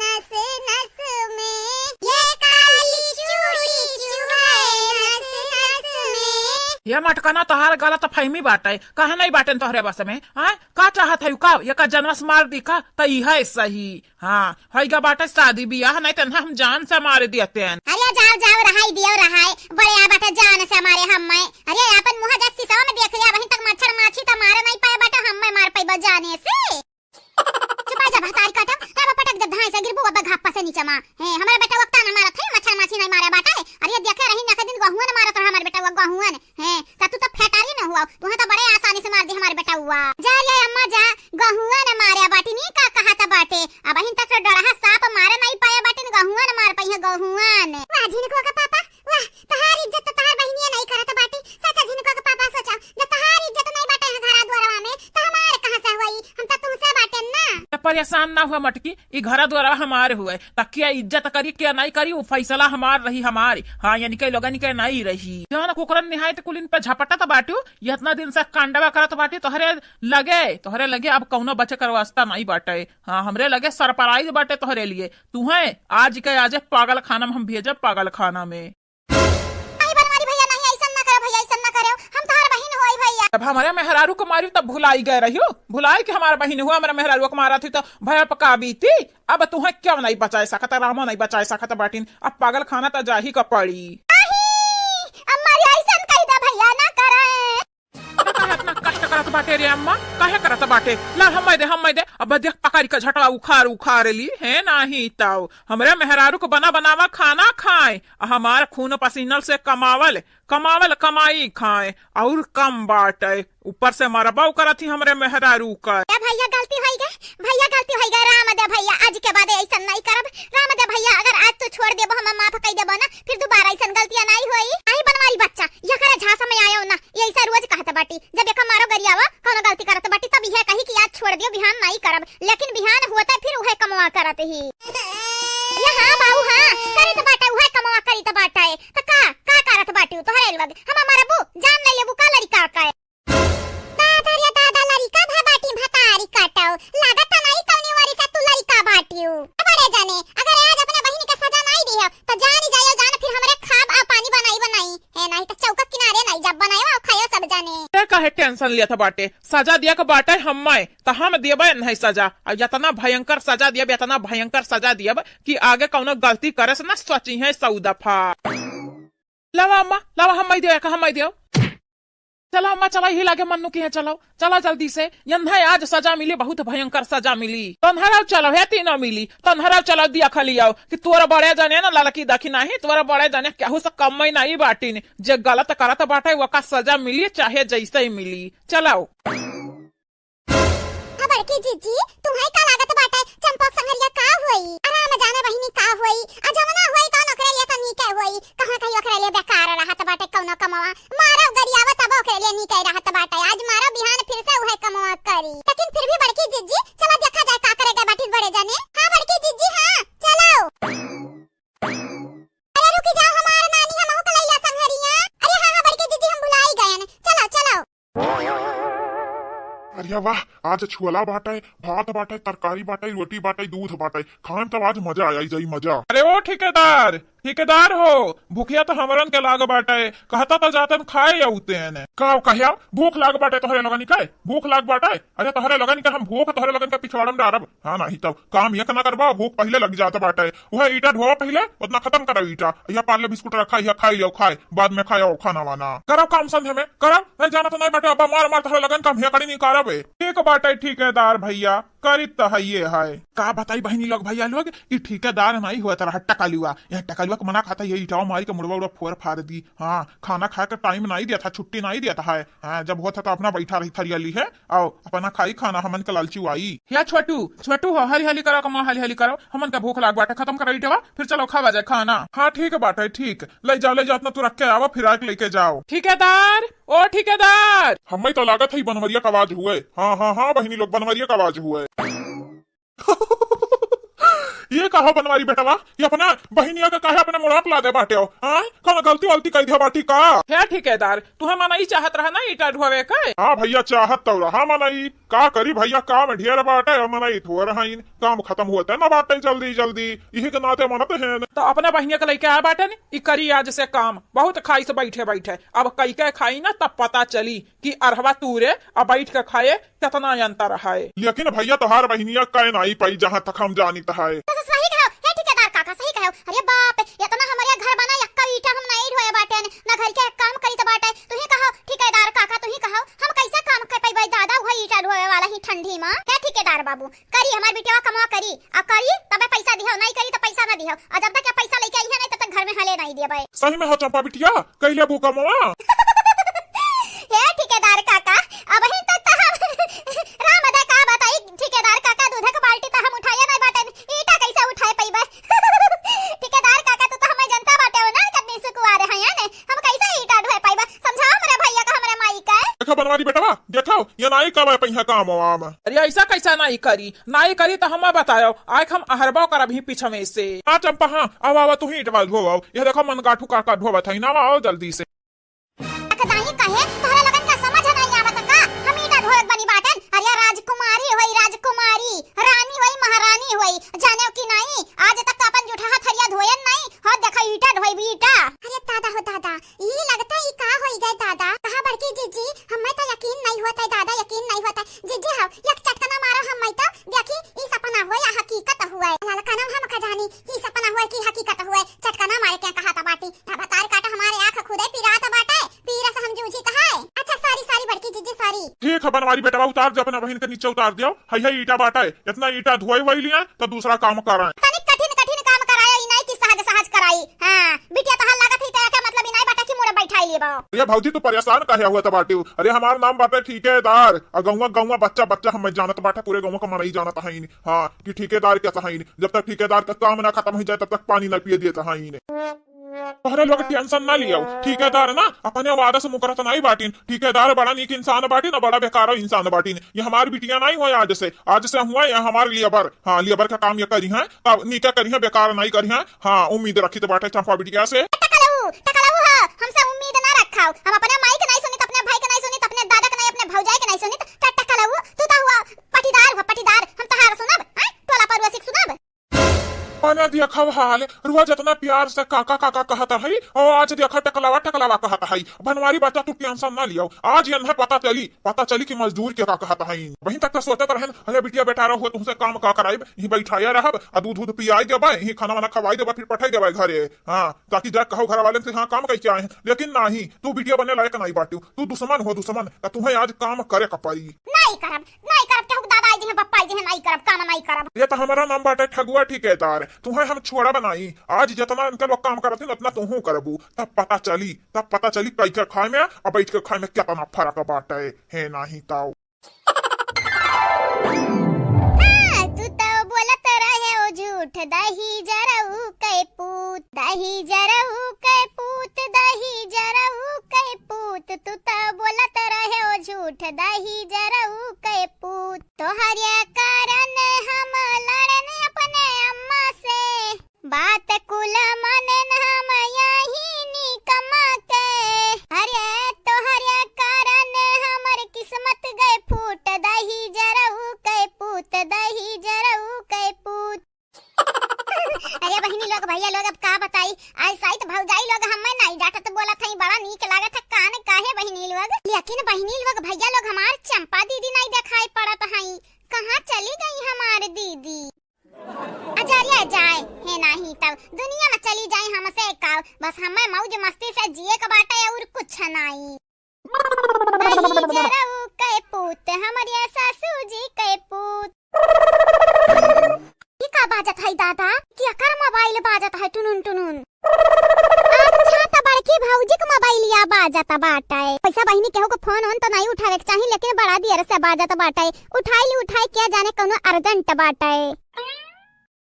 नस नस में, ये काली चूड़ी चुभे नस नस में। ये मटकना तोहार गलत फहमी बाटे, कहे नहीं बाटेन तोहरे बस में। हाँ, का चाहत है का? ये का जनवस मार दी का? त इहे सही। हाँ, हइगा बाटे शादी बियाह, नहीं त हम जान से मार दियतेन। अरे जाओ, जाओ, रहाई दियो, रहाई। बड़े आ बाटे जान से मारे हम मैं। अरे अपन मुँह जब शीशवा में देख लिया, वहीं तक मच्छर माछी त मारे नहीं पाए बाटे, हम मैं मार पाइबा जाने से। चुपा जा भतारी काटा, अब पटक दे धाई से गिरबू अब घापा से नीचे मा। हे, हमारे बेटा वक्ता ना मारत है, मच्छर माछी नहीं मारे बाटे। अरे देखे रही ना के दिन गहुअन मारत रहा हमारे बेटा वो गहुअन। हैं, त तू त फेटारी न हुआ, तुहे त बड़े आसानी से मार दी हमार बेटउआ। जा रे अम्मा जा, गहुआ न मारे बाटी नी का कहत बाटे। अबहिन तक तो डरहा साँप मारे नहीं पाए बाटिन, गहुआ न मार पाई है गहुआ ने। वाह झिनको का पापा, वाह, तहार इज्जत तो तहार बहिनिया नहीं करत बाटी। सच झिनको का पापा सोचा, जब तहार इज्जत नहीं बाटे है घरा द्वारवा में, तो हमार कहाँ से हुई? हम तो तुमसे बाटे ना। परेशान ना हुआ मटकी, ई घरा द्वारा हमार हुए, त क्या इज्जत करी, क्या नहीं करी, वो फैसला हमार रही, हमार। हाँ, यानी के लोगन के नहीं रही। जान कुकरन निहायत कुलिन पे झपटत बाटू, ये इतना दिन से कांडवा करत बाटी, तोहरे लगे, तोहरे लगे अब कौनो बचे कर वास्ता नहीं बाटे। हाँ, हमरे लगे सरप्राइज बाटे तोहरे लिए। तुहे आज के आजे पागल खाना में हम भेजब, पागल खाना में। नहीं बनवारी भैया, नहीं, ऐसन ना करो भैया, ऐसन ना करो, हम तोहार बहिन होई भैया। जब हमारे मेहरारू को मारी तब भुलाई गए रहियो, भुलाई के हमार बहिन हुआ, हमारे मेहरारू को मारा थी तो भैया पका बीती। अब तुहे क्यों नहीं बचाए सकत, रामो नहीं बचाए सकत बाटिन, अब पागल खाना त जाही का पड़ी। नहीं, अम्मा रे ऐसन कह दे भैया, ना करे। काहे इतना कष्ट करत बाटे रे अम्मा, काहे करत बाटे? ला हम दे, हम दे, अब देख पकड़ के झटवा उखाड़ उखाड़ ली है, नहीं ताऊ। हमरे मेहरारू को बना बनावा खाना खाए, आ हमार खून पसीनल से कमावल, कमावल कमाई खाए, और कम बाटे। ऊपर से मरबा करत ही हमरे मेहरारू का। ए भैया गलती होई गए, भैया गलती होई गए, राम दे भैया, आज के बाद ऐसन नहीं करब। राम दे भैया, अगर आज तू छोड़ देबो, हम माफ कई देबो ना, फिर दोबारा ऐसन गलतियां नहीं होई। आई बनवारी बच्चा, ये करे झांसा में आयो ना, ये ऐसा रोज कहत बाटी, जब एका मारो गरियावा, कौनो गलती करत बाटी, तब यह कही कि आज छोड़ दियो, बिहान नहीं करब, लेकिन बिहान होते फिर उहे कमवा करत ही। ये हाँ बाऊ हाँ, करित बाटे, उहे कमवा करित बाटे। त का, का करत बाटी तोहरे लोग? हम मरबू, जान ले लेबू का लड़का का? दादा रे दादा, लड़का भा बाटी भतारी काटो, लागत नहीं कौनी वरी से तू लड़का बाटियो। बड़े जाने, अगर आज अपने बहिन के सजा नहीं दियो, तो जान ही जायो जान, फिर हमरे खाब आ पानी बनाई बनाई। ए, नहीं तो चौका किनारे नहीं जब बनायो और खायो सब जाने। ए, काहे टेंशन लेत बाटे? सजा दिया के बाटे हम्मे, तो हम देबे नहीं सजा। और इतना भयंकर सजा दियब, इतना भयंकर सजा दियब कि आगे कौनो गलती करे से ना सोची है सौ दफा। लावा अम्मा, लावा, हम्मे दियो, एक हम्मे दियो। चलो अम्मा, चलो, यही लागे मन्नू की है, चलो, चलो जल्दी से। यन्हे आज सजा मिली, बहुत भयंकर सजा मिली। तन्हरा चलो, हे तीनों मिली, तन्हरा चलो, दिया खा लियाओ कि तोरा बड़े जाने ना लड़की देखी नहीं, तोरा बड़े जाने केहू से कम में नहीं बाटिन। जे गलत करत बाटे, ओका सजा मिली, चाहे जैसे ही मिली। चलो। हाँ, बड़की जीजी, तुम्हें का लागत बाटे? चंपक संगरिया का होई? आराम जाने बहिनी का होई? आ जवना होई तौन ओकरे लिए तो नीके होई। कहाँ कहीं ओकरे लिए बेकार रहत बाटे कौनो कमवा। मारब गरियावा तब ओकरे लिए नीके रहत बाटे। आज मारब बिहान फिर से उहे कमवा करी। लेकिन फिर भी बड़की जीजी, चला देखा जाए का करे गए बाटी बड़े जाने। हाँ, बड़की जीजी, हाँ, चलो। अरे रुकी जाओ हमार नानी, हमहू का लैला संगरिया। अरे हाँ, हाँ, बड़की जीजी, हम भुलाई गयन। चलो, चलो। अरे वाह, आज छोला बाटे, भात बाटे, तरकारी बाटे, रोटी बाटे, दूध बाटे, खाएम तब आज मजा आई जाई, मजा। अरे ओ ठेकेदार, ठेकेदार हो, भुखिया तो हमरन के लाग बाटे, कहता तो जातन खाए अउतेन। का कह्या, भूख लाग बाटे तोहरे लोगन के? भूख लाग बाटे? अरे तोहरे लोगन के हम भूख तोहरे लोगन के पिछवाड़म डारब। हाँ, नाही तब काम एक ना करबा, भूख पहिले लग जात बाटे। उहे ईटा ढोवा पहिले, उतना खतम करो ईटा। यह पार्ले बिस्कुट रखा, यह खाई लियो, खाए, बाद में खायो खाना वाना। करो काम संध्या में, करो, नहीं जाना तो नहीं बाटे, अब मार मार तोहरे लोगन के हम हेकड़ी निकारब। ठीक बाटे ठेकेदार भैया, करित तो हइये है। का बताई बहिनी लोग, भैया लोग, ई ठेकेदार नाई होत रहा, टकलुआ। यह टकलुआ के मना खाता, ये ईटावा मारी के मुड़वा उड़वा फोर फार दी। हाँ, खाना खाए के टाइम नाई देता, छुट्टी नाई देता है। हाँ, जब होता तो अपना बैठा रही थरिया ली है, आओ अपना खाई खाना, हमन के लालची आई। या छोटू, छोटू हो, हली हली करो, कमा हली हली करो, हमन के भूख लाग बाटे, खतम करो ईटवा, फिर चलो खावा जाए खाना। हाँ, ठीक बाटे, ठीक, ले जाओ, ले जाओ, अपना तू रख के आवा, फिर आके लेके जाओ। ठेकेदार, ओ ठेकेदार। हमें तो लागत है बनवरिया का आवाज हुए। हाँ, हाँ, हाँ, बहिनी लोग, बनवरिया का आवाज हुए। ये कहो बनवारी बेटवा, ये अपना बहिनिया के काहे अपने मुड़वा पे लादे बाटे हो? हाँ, कौन गलती वलती कइ दिया बाटी का? हे ठेकेदार, तुहे मनई चाहत रहा ना ईटा ढोवे के? हाँ भैया, चाहत तो रहा मनई, का करी भैया, काम ढेर बाटे, मनई थोर हईन, काम खतम होते ना बाटे जल्दी जल्दी, इही के नाते मनत हैं। तो अपने बहिनिया के लइके आए बाटे न, ई करी आज से काम, बहुत खाई से बैठे बैठे, अब कई के खाई ना तब पता चली कि अरहवा तूरे आ बैठ के खाए केतना अंतर है। लेकिन भैया, तोहार बहिनिया कह नाई पाई, जहाँ तक हम जानित है। तो सही कहो, हे ठेकेदार काका, सही कहो। अरे बाप, इतना हमरे घर बना, यक्का ईटा हम नाई ढोए बाटेन, ना घर के काम करित बाटे। तू ही कहो ठेकेदार काका, तू ही कहो, हम कैसे काम कर पइबे दादा, वही ईटा ढोए वाला ही ठंडी में। हे ठेकेदार बाबू, करी हमार बिटिया कमवा करी, आ करी तबे पैसा दिहो, नहीं करी तो पैसा ना दिहो। और जब तक ये पैसा लेके आई है नहीं, तब तक घर में हले नहीं देबे। सही में हो चंपा बिटिया, कइ लेबू कमवा? हे ठेकेदार काका, अबही तक तो हम राम अदा का बताई, ठेकेदार काका, दूध के बाल्टी तो हम उठाए नहीं बाटे, ईटा कैसे उठाए पइबे? ठेकेदार काका, तू तो हमें जनता बाटे हो ना, कितनी सुकुआर है ने, हम कैसे ईटा ढोए पइबे? समझाओ हमरे भैया का, हमरे माई का। देखो बनवारी बेटवा, देखो, ये नाई कब पहिया काम वाम। अरे ऐसा कैसा नाई करी, नाई करी तो हमें बताओ, आए हम अहरबो करब ही पीछे में से। हाँ चंपा, हाँ, आओ, आओ, तू ही ईटवा ढोवाओ। यह देखो, मन गाठू काका ढोवत है ना, आओ जल्दी से। अकदाई कहे, तोहरा लोगन का समझ नहीं आवत का? हम ईटा ढोवत बनी बाटन। अरे राजकुमारी होई, राजकुमारी, रानी होई, महारानी होई, जाने की नहीं? आज तक तो अपन जूठा हथरिया धोयन नहीं। हो देखा, ईटा ढोई भी ईटा। अरे दादा हो दादा, ई लगता ई का होई गए दादा? कहा बड़की जीजी, हमें तो यकीन नहीं होता है दादा, यकीन नहीं होता है। जीजी हो, एक चटकना मारो हमें तो, देखी ई सपना हुए या हकीकत हुए। ललकनम हम का जानी कि सपना हुए कि हकीकत हुए। चटकना मारे के कहा था बाटी, भतार काटा हमारे आँख खुदे पिरात बाटे, पीरा से हम जूझी कहाए। अच्छा सॉरी सॉरी बड़की जीजी सॉरी। ठीक है बनवारी बेटवा, उतार दे अपना बहिन के नीचे उतार दियो। है है ईटा बाटे, इतना ईटा धोई वही लिया तो दूसरा काम कराए। तनिक कठिन कठिन काम कराए, ई नहीं कि सहज सहज कराई। हाँ, बिटिया तोहार लागत ही तो क्या मतलब, ई नहीं बाटे कि मुड़े बैठाई लेबो। अरे भौजी, तू परेशान काहे हुआ त बाटे? अरे हमार नाम बाटे ठेकेदार, आ गौवा गौवा बच्चा बच्चा हमें जानत बाटे, पूरे गौवा का मनई जानत हईन। हाँ, कि ठेकेदार क्या हईन, जब तक ठेकेदार का काम ना खतम हो जाए तब तक पानी ना पिए देत हईन। तोहरे लोग टेंशन ना लियो, ठेकेदार ना अपने वादा से मुकरत नहीं बाटिन। ठेकेदार बड़ा नीक इंसान बाटिन, बड़ा बेकार इंसान बाटिन। ये हमार बिटिया नहीं हुआ आज से, आज से हुआ ये हमार लेबर। हाँ, लेबर का काम ये करी हैं, तब नीके करी हैं, बेकार नहीं करी हैं। हाँ, उम्मीद रखी तो बाटे चंपा बिटिया से। टकलऊ, टकलऊ हो, हमसे उम्मीद ना रखाओ। हम अपने माई के नहीं सुनित, अपने भाई के नहीं सुनित, अपने दादा के नहीं, अपने भौजाई के नहीं सुनित। ट-, टकलऊ, तू तो हुआ पटीदार, हुआ पटीदार, हम तहार सुनब, हैं? टोला पड़ोसी के सुनब। मने देखा हाल, रुआ जितना प्यार से काका काका कहत है, और आज देखा टकलवा टकलवा कहत है। बनवारी बच्चा तू टेंशन ना लियो, आज यन्हे पता चली, पता चली कि मजदूर के का कहत है। वहीं तक तो सोचत रहन, अरे बिटिया बेटा रहो, तुमसे काम का कराइब, यहीं बैठाया रहब, आ दूध दूध पियाई देबे, यहीं खाना वाना खवाई देबे, फिर पठाई देबे घरे। हाँ, ताकि जा कहो घर वाले से, हाँ, काम कइके आए हैं, लेकिन नहीं, तू बिटिया बने लायक नहीं बाटू, तू दुश्मन हो दुश्मन, त तुम्हें आज काम करे का पड़ी। नहीं करब, नहीं करब, केहू के दादा आई जी हैं, पप्पा आई जी हैं, नहीं करब, काम नहीं करब। ये तो हमारा नाम बाटे ठगुआ ठेकेदार, तुम्हें हम छोड़ा बनाई, आज जितना इनके लोग काम करत हैं, उतना तुहू करबू, तब पता चली, तब पता चली कई के खाए में और बैठ के खाए में कितना फर्क बाटे, है नहीं ताऊ। हाँ, तू तो बोलत रहे ओ झूठ, दही जरऊ के पूत, दही जरऊ के पूत, दही जरऊ के पूत, तू तो बोलत रहे ओ झूठ, दही जरऊ के पूत। तोहरे कारण हम लड़न अपने अम्मा से, बात कुल मानेन हम यही निकम्मा के। अरे तोहरे कारण हमर किस्मत गए फूट, लेकिन बहिनी लोग, भइया लोग, हमार चंपा दीदी नाहीं देखाई पड़त हई। कहाँ चली गई हमार दीदी? अजरिया जाए, हे नाहीं तब दुनिया में चली जाए हमसे का। बस हमें मौज मस्ती से जिए के बाटे और कुछ नाहीं। आई जरऊ के पूत, हमरे सासू जी के पूत। ई का बाजत है दादा? केकर मोबाइल बाजत है टुनुन टुनुन? अच्छा, त बड़की भौजी के मोबाइलिया बाजत बाटे। पैसा बहिनी केहू के फोन ओन त नाहीं उठावे के चाही, लेकिन बड़ा देर से बाजत बाटे। उठाई ली उठाई, क्या जाने कौनो अर्जेंट बाटे।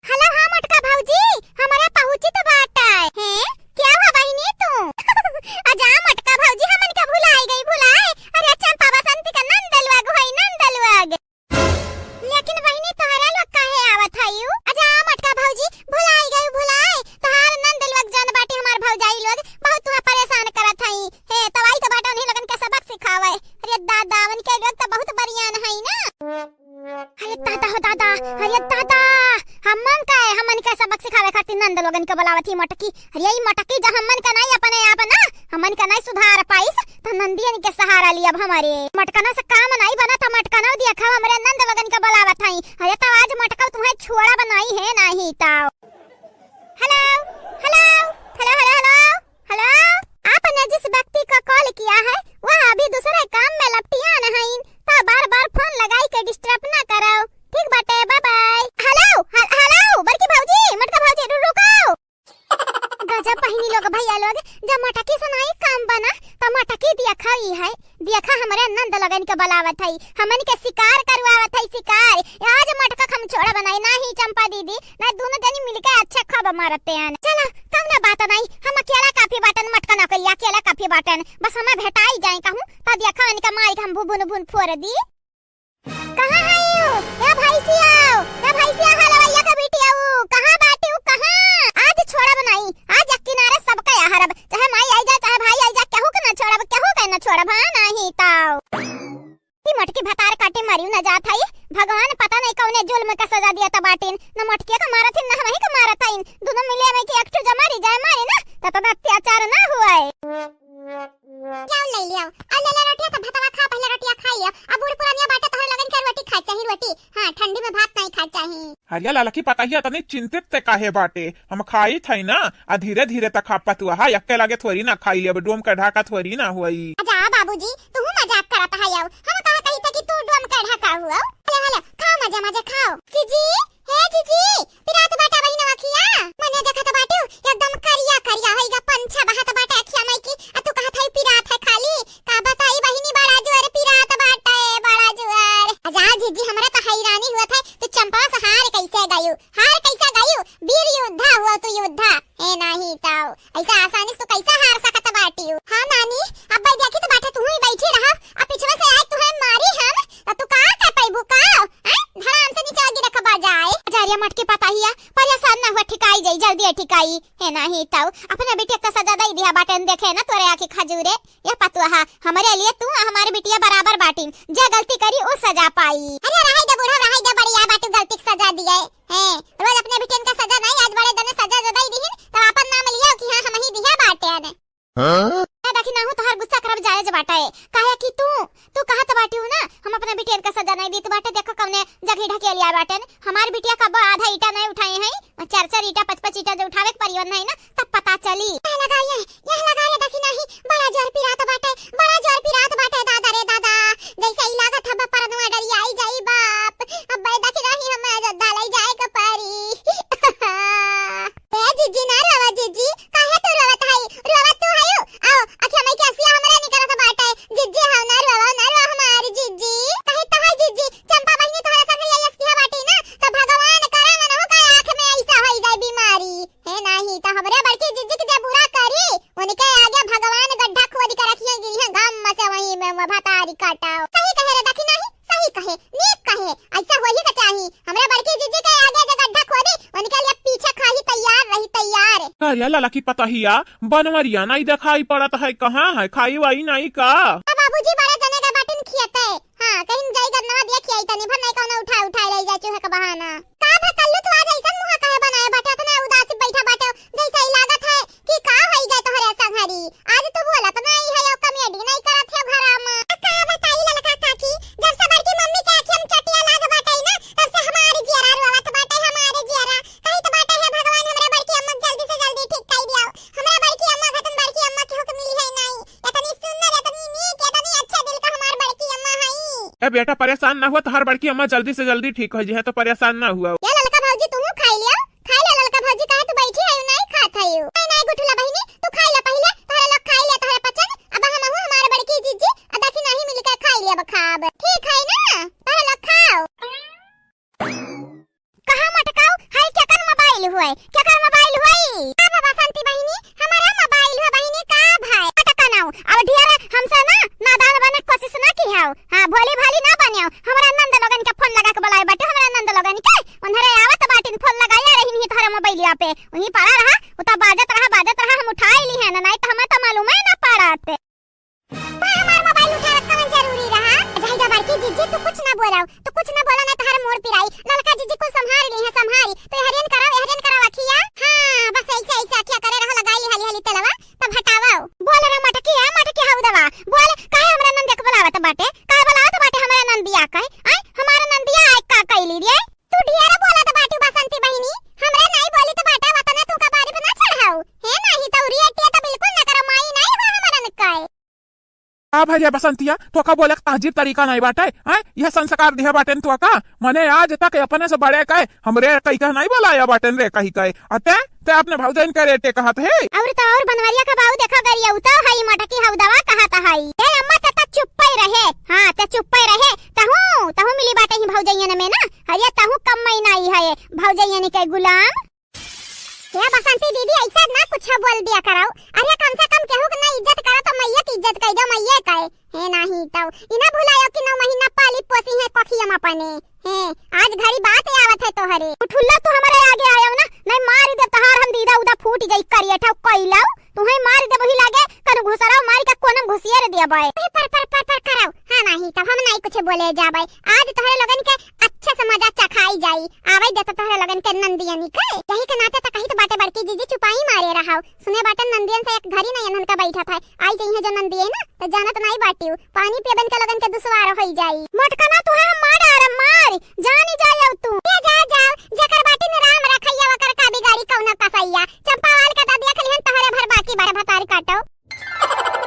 हेलो, हाँ मोटका भौजी, हमरा पहुँची त बाटे। हैं, क्या हुआ बहिनी तू? अजा मोटका भौजी, हमन का भुलाई गई, भुलाई। अरे चंपा बसंती का नंद लोग होई, नंद लोग। लेकिन बहिनी, तोहरा लोग काहे आवत हइउ? अजा मोटका भौजी, भुलाई गइउ, भुलाई। तोहार नंद लोग जौन बाटी, हमार भौजाई लोग, बहुत तुहा परेशान करत हई। हे, तवाई तो बाटे उन्हीं लोगन के सबक सिखावे। अरे दादा, उनके लोग तो बहुत बरियान हई ना। अरे दादा हो दादा, अरे दादा, हमन का, हमन के सबक सिखावे खातिर नंद लोगन के बुलावत ही मोटकी। अरे ई मोटकी जब हमन का नाहीं अपने आप ना, हमन का नाहीं सुधार पाइस, त नंदियन के सहारा लियब हमरे। मटकना से काम नाहीं बना, त मटकना देखा हमरे नंद लोगन के बुलावत हई। अरे त आज मटका तुम्हें छोड़ब नाहीं है, नाहीं त। हेलो, हेलो, हेलो, हेलो, हेलो, हेलो। आपने जिस व्यक्ति को कॉल किया है, वह अभी दूसरे काम में लपटियान हईन, त बार-बार फोन लगाई के डिस्टर्ब ना करो। ठीक बाटे, बाय बाय। हेलो, हे-, हेलो, बड़की भौजी, मोटका भौजी, रु-, रुको। गजब बहिनी लोग, भइया लोग, जब मटकी से नाहीं काम बना, त मटकी देखा ई है, देखा हमरे नंद लोगन के बुलावत हई, हमन के शिकार करवावत हई, शिकार। आज मटका हम छोड़ब नाहीं, नाहीं चंपा दीदी, नाहीं दुनो जनी मिलके अच्छा खूब मारते हैं। चला, कौनो बात नाहीं, हम अकेला काफी बाटन, मटका ना करिया, अकेला काफी बाटन, बस हमें भेटाई जाए कहूँ, त देखा इनका माई के हम भुन भुन फोड़ दी। कहाँ है यू? या भैंसिया, या भैंसिया हलवैया का बेटिया, ऊ कहाँ बाटी, ऊ कहाँ? आज छोड़ब नाहीं, आज एक किनारे सबका हरब, चाहे माई आई जा, चाहे भाई आई जा, केहू के ना छोड़ब, केहू के ना छोड़ब, हाँ, नाहीं ताऊ। ई मोटकी भतार काटे मरियो न जात हई। भगवान पता नहीं कौने जुल्म का सजा दिया त बाटिन। न मोटकिया का मारत हिन, न हमही का मारत हईन। दुनो मिले में कि एक ठो जमारी जाए मारे ना, त तब अत्याचार ना हुए। क्या ले लिया? आ ले ले रोटिया त भतवा खा, पहले रोटिया खा लिया। अब बूढ़ पुरानिया बाटे, तोहरे लगन के रोटी खाए चाही, रोटी। हाँ, ठंडी में भात नहीं खाए चाही। अरे ललकी पतहिया तनी चिंतित ते काहे बाटे? हम खाई थई ना, आ धीरे धीरे त खा पतुआ, हा, यक्के लागे थोड़ी ना खाई लेब, डोम का ढाका थोड़ी ना होई। अच्छा बाबूजी, तू मजाक करत है याऊ, हम कहा कही थे कि तू डोम का ढाका हुआ। हेलो, हेलो, खाओ मजे मजे खाओ। जीजी, हे जीजी, पिरात बाटा बहिन अखिया, मने देखत बाटू, एकदम करिया करिया होइगा, पंछा बहत बाटा अखिया माई की, आ तू कहत है पिरात है खाली, का बताई बहिनी, बड़ा जोर पिरात बाटे, बड़ा जोर। अजा जीजी, हमरा त हैरानी हुआ था, तू चंपा से हार कैसे गयू? हार कैसे गयू? वीर योद्धा हुआ तू, योद्धा। ए नाही ताऊ, ऐसा आसानी से तू कैसे हार सकत बाटियो? हाँ नानी, अब भाई देखी तो बाटे, तू ही बैठी रहा, अब पीछे से आए तुहे मारी हम, त तू का कर पैबू का? हैं? धड़ाम से नीचे गिरे खबा जाए। अजरिया मटकी पताहिया, परेशान ना हुआ, ठिकाई जाई, जल्दी ठिकाई। हे नाही ताऊ, अपने बिटिया का सजा दई दिया बाटन, देखे ना तोरे आँखी खजूरे। या पतुआ, हमरे लिए तू आ हमारी बिटिया बराबर बाटिन, जे गलती करी उ सजा पाई। अरे रहाई दे बूढ़ा, रहाई दे, बढ़िया बाटू गलती के सजा दिए। हैं, रोज अपने बिटियन का सजा नहीं, आज बड़े दने सजा जदाई दिहिन, तब आपन नाम लिया कि हाँ हम ही दिया बाटे ने। हाँ? ए देखी नाहू तोहार गुस्सा करब जायज बाटे, काहे कि तू, तू कहत बाटी हूँ ना, हम अपने बिटियन का सजा नहीं दीत बाटे, देखो कौने जगह ढकेलिया बाटे ने। हमार बिटिया कबो आधा ईटा नहीं उठाए हैं, चार चार ईटा, पाँच पाँच ईटा जो उठावे के परिवन नहीं ना, तब पता चली। यह लगा ये, यह लगा ये, देखी नहीं, बड़ा जोर पिरात बाटे, बड़ा जोर पिरात बाटे, दादा रे दादा, जैसे ही लागत हम परनवा डरिया आई जाई बाप, अब भाई देखी नहीं हम अयोध्या ले जाए के परी। ए जीजी ना रोवा जीजी, काहे तू रोवत हई? रोवत तू हयू? आओ, अखिया मई के असिया हमरे निकलत बाटे। जीजी हाउ ना रोवा, ना रोवा हमार जीजी। कहे तो है जीजी, चंपा बहिनी तोहरा संग यस किया बाटी ना, तो भगवान करा ना हो का आँख में ऐसा होई जाए बीमारी। हे नाही, त हमरे बड़की जीजी के जे बुरा करी, उनके आगे भगवान गड्ढा खोद के रखिए, गिरिहन गम से वहीं में, में भतारी काटाओ। सही कहे रे दखी नाही, सही कहे, नीक कहे, ऐसा वही के चाही। हमरे बड़की जीजी के आगे जे गड्ढा खोदी, उनके लिए पीछे खाही तैयार रही, तैयार। अरे ललकी पतहिया, बनवरिया नहीं दिखाई पड़त है, कहाँ है? खाई वाई नहीं का? आ बाबूजी बड़े जने के बाटिन खियते। हाँ, कहीं जाई गन्नवा दिया खियाई तनी भर नहीं कौनो उठा, उठा ले जा चूहे का बहाना। का भकल्लू तू आज ऐसन मुँह काहे बनाए बाटे, इतने उदास बैठा बाटे, जैसे ही लागत है कि का होई गए तोहरे संघरी। आज तू बोलत नहीं है, यो कॉमेडी नहीं करत है घरा में। ए बेटा, परेशान ना हुआ, तोहार बड़की अम्मा जल्दी से जल्दी ठीक होइ जइहैं, तो परेशान ना हुआ। ए ललका भौजी, तुहूँ खाइ लिया, खाइ लिया ललका भौजी, काहे तू बैठी है, नाहीं खात है? नाहीं, नाहीं गुठुला बहिनी, तू खाइ लिया पहिले, तोहरे लोग खाइ लिया, तोहरे पचन, अब हमहूँ हमार बड़की जिज्जी, अब देखी नाहीं मिलके खाइ लिया, अब खाब, ठीक है ना? तोहरे लोग खाओ। कहाँ मटकाऊ? हाय, केकर मोबाइल हुए? केकर मोबाइल हुए? का बा बसंती बहिनी? हमारा मोबाइल हुए बहिनी, का भाई? मटकनाऊ, अब ढेर हमसे ना नादान बने कोशिश ना किहाऊ। हाँ, भोली भाली ना बनेऊ। हमरा नंद लोगन के फोन लगा के बोलाए बाटे, हमरा नंद लोगन के। उन्हरे आवत बाटिन, फोन लगाए रहिन ही तोहरे मोबाइलिया पे। वहीं पड़ा रहा, उता बाजत रहा, बाजत रहा, हम उठाइ लिहेन, नाहीं तो हमें तो मालूम ही ना पड़त। भाई, हमार मोबाइल उठावे के कवन जरूरी रहा? जाई जा बड़की जिज्जी, तू कुछ ना बोलाओ, तू कुछ ना बोला, ना तोहर मोर पिराई। ललका जिज्जी कुल संभार ली है, संभारी। तो एहरियन कराओ, एहरियन कराओ अखिया। हाँ, बस ऐसे, ऐसे अखिया करे रहो, लगाई ली हाली हाली तेलवा, तब हटावाओ। बोल रे मटकी, ए मटकी हउदवा, बोल, काहे हमरा नंद के बोलावत बाटे? काहे बोलावत बाटे हमरा नंदिया के? आय, हमार नंदिया आय का कैली रे? तू ढेर बोलत बाटू बसंती बहिनी, हमरे नाई बोली त बाटा वतने तू कबारी पे ना चढ़ाऊ। हे नाही त उरी एटिया त बिल्कुल न करो, माई नाई हो हमरन के। का भैया बसंतिया, तोका बोले के तहजीब तरीका नाई बाटे, हैं? यह संस्कार दिहे बाटेन तोका? मने आज तक अपने से बड़े के हमरे कही के नाई बोलाया बाटेन रे कही के। अते ते अपने भौजाइन के रेटे कहत है। और तो और बनवरिया का बाऊ देखा गरिया उताव हई मटकी हउदवा कहत हई। ए अम्मा ते त चुप्पे रहे। हाँ, ते चुप्पे रहे। तहूँ, तहूँ मिली बाटे ही भौजइयन में ना। अरे तहूँ कम में नाई है भौजइयन के गुलाम। हे बसंती दीदी, ऐसा ना कुछ बोल दिया कराओ। अरे कम से कम केहू के ना इज्जत करो तो मैये के इज्जत कर दो, मैये के। हे नाही तो इना भुलायो कि नौ महीना पाली पोसी है कोखिया में अपने। हे, आज घड़ी बात आवत है तोहरे। उठुल्ला तू हमारे आगे आयो ना, नहीं मारी दे तहार हम दीदा उदा फूट जाई करिए ठाव कइलाऊ। तुहे मारी दे वही लागे, कनु घुसराव मारी का कोनम घुसियर दिया बे। ए, पर, पर, पर, पर कराओ। हाँ नाही, तब हम नाही कुछ बोले जाबे। आज तोहरे लोगन के अच्छे से मजा चखाई जाई। आवे दे तो तोहरे लोगन के नंदियनी के। यही के नाते त कही तो बाटे बड़की जीजी चुपाई मारे रहाव। सुने बाटन नंदियन से एक घरी नहीं एनहन का बैठत है। आई जइहे जो नंदिये ना, त जानत नाई बाटिउ, पानी पियबन के लोगन के दुश्वार होई जाई। मोटका ना तू है हम मार डारम मार, जानी जाए अब तू। ए जा जाओ, जेकर बाटिन राम रखैया ओकर का बिगाड़ी कौनो कसैया। चंपावाल के दादिया खलिहन तोहरे भर बाकी बड़े भतार काटो।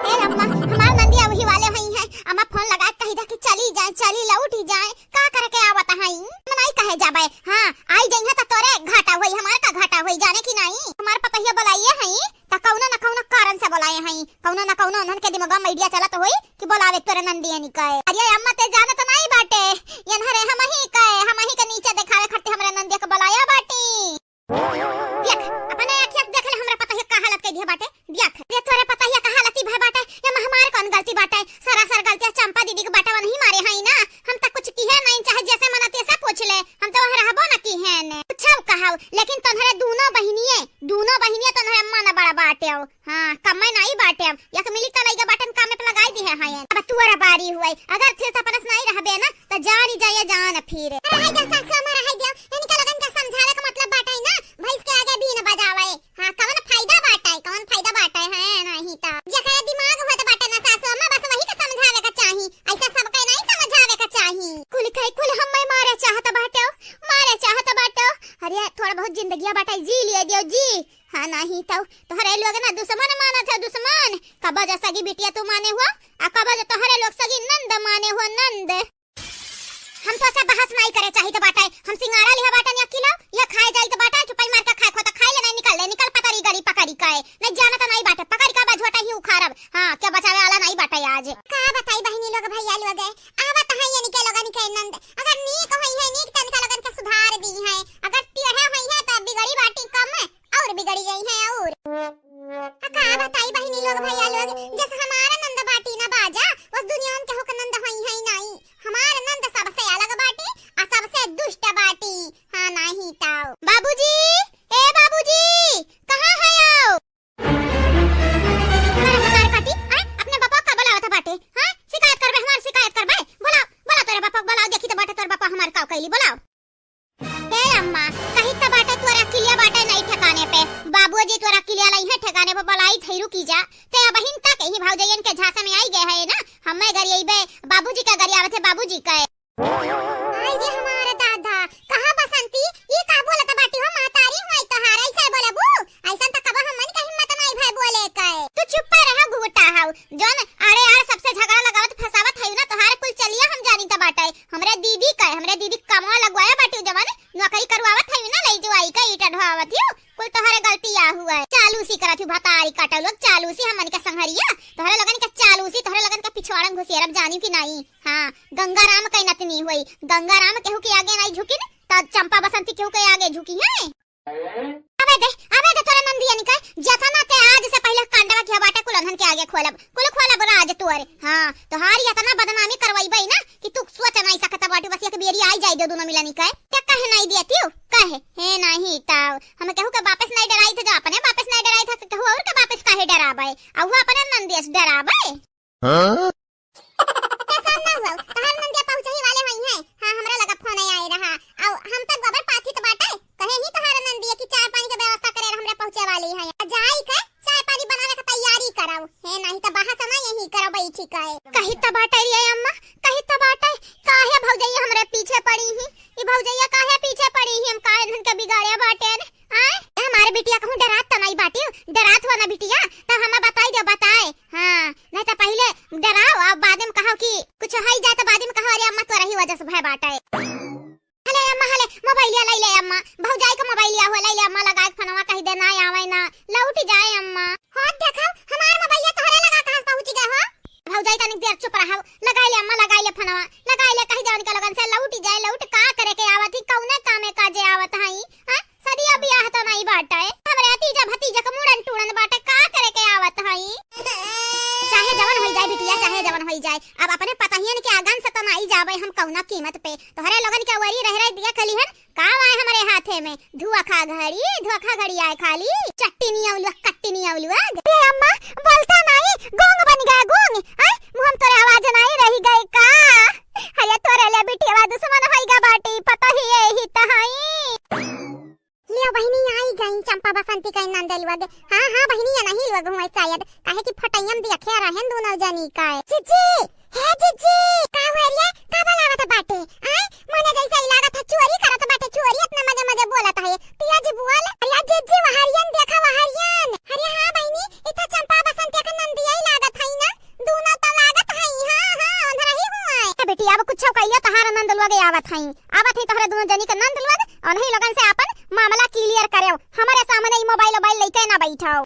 ए अम्मा, हमार नंदिया वही वाले हई है। अम्मा फोन लगा के कही था कि चली जाए, चली लौटी जाए, का करके आवत हई? हम नाई कहे जाबे। हाँ, आई जइहे त तोरे घाटा होई, हमार का घाटा होई, जाने की नाई? हमार पतहिया बुलाइए हई। त कौनो न कौनो कारण से बोलाए हई, कौनो न कौनो उन्हन के दिमाग में idea चलत होई कि बोलावे तोरे नंदियनी के। अरे अम्मा ते जानत नाई बाटे, एनहरे हमही के, हमही के नीचे देखावे खातिर हमरे नंदिया के बोलाया बाटी। देख, अपने आँखिया से देख ले हमरा पतहिया का हालत कइ दिया बाटे। देख, ये तोरे पतहिया का हालत ही भय बाटे, ये हमार कौन गलती बाटे? सरासर गलती चंपा दीदी के बाटे, वनही मारे हई ना। हम त कुछ किहे नहीं, चाहे जैसे मना तैसे पूछ ले, हम त वहाँ रहबो न किहेन। कुछ कहब, लेकिन तोहरे दूनो बहिनिये, दूनो बहिनिये तोहरे अम्मा न बड़ा बाटे हो। हाँ, कम्मे नाई बाटे अब। एक मिली त लइका बाटन कामे पे लगाई दिहे हैं। अब तुअरा बारी हुए। अगर थिर थपनस नाई रहबे ना, त जानी जाए जान फिर। रहाई दे सासू अम्मा, रहाई दे। इनके लगन के समझावे के मतलब बाटे ना, भैंस के आगे बीन बजावे। हाँ, कवन फायदा बाटे, कवन फायदा बाटे, हैं, नहीं त। जेकरे दिमाग होत बाटे ना सासू अम्मा, बस वही के समझावे के चाही। ऐसा सबके नहीं समझावे के चाही। कुल कई कुल हम्मे मारे चाहत बाटे, मारे चाहत बाटे। अरे, थोड़ा बहुत जिंदगिया बाटे, जी लिए दियो, जी। हाँ, नहीं तो तोहरे लोग ना दुश्मन मानत है, दुश्मन। कबो जो सगी बिटिया तू माने हुआ, आ कबो जो तोहरे लोग सगी नंद माने हुआ, नंद। हम तो से बहस नहीं करे चाहित बाटे। हम सिंगाड़ा लिहा बाटन एक किलो, यह खाए जाइत बाटे, चुपाई मार के खाए खो तो खाए ले, नहीं निकल ले, निकल पतरी गरी पकड़ी के। नहीं जानत नहीं बाटे, पकड़ी का बझोटा ही उखाड़ब। हाँ, क्या बचावे वाला नहीं बाटे आज। का बताई बहिनी लोग, भैया लोग, आवत है ये निके लोगन के नंद। अगर नीक होई है, नीक तनका लोगन के सुधार दी है। अगर टेढ़ा होई है, तो बिगड़ी बाटी कम। और बिगड़ी गई है और। आ का बताई बहिनी लोग, भैया लोग, जस हमारा नंद बाटी ना बाजा, उस दुनिया में केहू के नंद होई है नाई। हमार नंद सबसे अलग बाटी, आ सबसे दुष्ट बाटी। हाँ, नाही ताऊ। बाबूजी, ए बाबूजी, कहाँ है आओ? अरे भतार काटी, आय, अपने बापा का बुलावत बाटे, हाँ? शिकायत करबे, हमार शिकायत करबे? बुलाओ, बुलाओ तोरे बापा, बुलाओ, देखी तो बाटे तोर बापा हमार का कैली, बुलाओ। हे अम्मा, कही त बाटे तोरा किलिया बाटे नहीं ठिकाने पे। बाबूजी तोरा किलिया लई है ठिकाने पे, बोलाई थई रुकी जा। ते अबहिन तक यही भौजैयन के झांसे में आई गए है ना। हमें गरियाई बे, बाबूजी का गरियावत है, बाबूजी का। आई रे हमारे दादा, कहाँ बसंती? ये का बोलत बाटी हो महतारी, होई तोहार ऐसे बोलबू? ऐसन त कबो हमन के हिम्मत नहीं भय बोले के। तू चुप्पे रह गुटा हाउ। जौन अरे यार सबसे झगड़ा लगावत फंसावत है ना, तोहार कुल चलिया हम जानी त बाटी। गंगाराम कै नतनी होई, गंगाराम केहू के आगे नाई झुकिन, त चंपा बसंती केहू के आगे झुकिहैं? अबे दे, अबे दे तोरे नंदियन के, जतना ते आज से पहिले कंडवा किहे बाटे कुल उन्हन के आगे खोलब, कुल खोलब राज तोरे। हाँ, तोहार एतना बदनामी करवइबे ना कि तू सोच नाई सकत बाटू, बस एक बेरी आई जाए दे दुनो मिलनी के। ते कहे नाई देतिउ, कहे, हे नाहीं ताऊ, हम केहू के बापे से नाई डराइत, जो अपने बापे से नाई डराइत है, केहू और के बापे से काहे डराबे? आ वो अपने नंदिया से डराबे। हाँ? परेशान ना हुआ, तोहार नंदिया पहुँचही वाले होइहैं। हाँ, हमरा लगा फोन आए रहा। अउ हम तक गोबर पाथित बाटे, कहे ही तोहार नंदिया कि चाय पानी के व्यवस्था करे, हमरा पहुँचे वाली है। आ जाई के चाय पानी बनावे के तैयारी कराओ। हे नाहीं त बहस ना यही करो बैठी के। कही त बाटे रे अम्मा, कही त बाटे, काहे भौजैया हमरे पीछे पड़ी ही? ई भौजैया काहे पीछे पड़ी ही? हम काहे इन्हन के बिगाड़े बाटे रे? आय, ए, हमारे बिटिया कहूँ डरात त नाई बाटी, डरात हुआ ना बिटिया, त हमें बताई दे, बताए। हाँ, नाहीं त पहिले डराओ, अब बाद में कहो कि कुछ होई जाए त बाद में कहो, "अरे अम्मा, तोरही वजह से भय बाटे।" हले अम्मा, हले, मोबाइलिया लइ ले अम्मा, भौजाई का मोबाइलिया हो, लइ ले अम्मा, लगाए के फोनवा, कही दे ना आवे ना, लौट जाए अम्मा। हो देखो, हमार मोबाइलिया तोहरे लगा कहाँ पहुँच गए हो? भौजाई तनिक देर चुप रहो, लगाई ले अम्मा, लगाई ले फोनवा, लगाई ले, कही दे उनका लोगन से लौट जाए, लौट का करे के आवत ही, कौने कामे काजे आवत हई? हाँ? सदिया बियाह त नाई बाटे, हमरे तीजा भतीजा के मुड़न टूड़न बाटे, का करे के आवत हई? चाहे जवन होई जाए बिटिया, चाहे जवन होई जाए, अब अपने पतहियन के आगन से त नाई जाबे हम कौना कीमत पे। तोहरे लोगन के वरी रह रह दिया खली हन, का आए हमरे हाथे में? धुआखा घड़ी, धुआखा घड़ी आए खाली। चट्टिनी अउलुआ, कट्टिनी अउलुआ। ए अम्मा, बोलता नाई, गूंग बन गया, गूंग। आय, मुँह में तोरे आवाज नाई रही गए का? अरे तोरे ले बिटिया दुश्मन होई गा बाटी, पता ही यही त हई। लियो बहिनी, आई गई चंपा बसंती का नंद लोग। हाँ, हाँ बहिनी, ये नहीं लोग हुए शायद, काहे कि फोटइया में देखे रहन दोनों जनी का। जिज्जी, हे जिज्जी, का हुआ रे? का बोलावत बाटे? आय, मने जैसे ही लागत है चोरी करत बाटे, चोरी इतना मजे मजे बोलत है। तिया जी बोल, अरे जिज्जी, वहारियन देखा, वहारियन। अरे हाँ बहिनी, इतना चंपा बसंती का नंदिया ही लागत है ना? दोनों तो लागत है, हाँ, हाँ, उधर ही हुआ है। ए बेटी, अब कुछ कहिया तहार नंद लोग आवत है, आवत है तोहरे दोनों जनी का नंद लोग, और नहीं लोगन से अपन मामला clear करेव, हमरे सामने ई मोबाइल वोबाइल लेके ना बैठाव।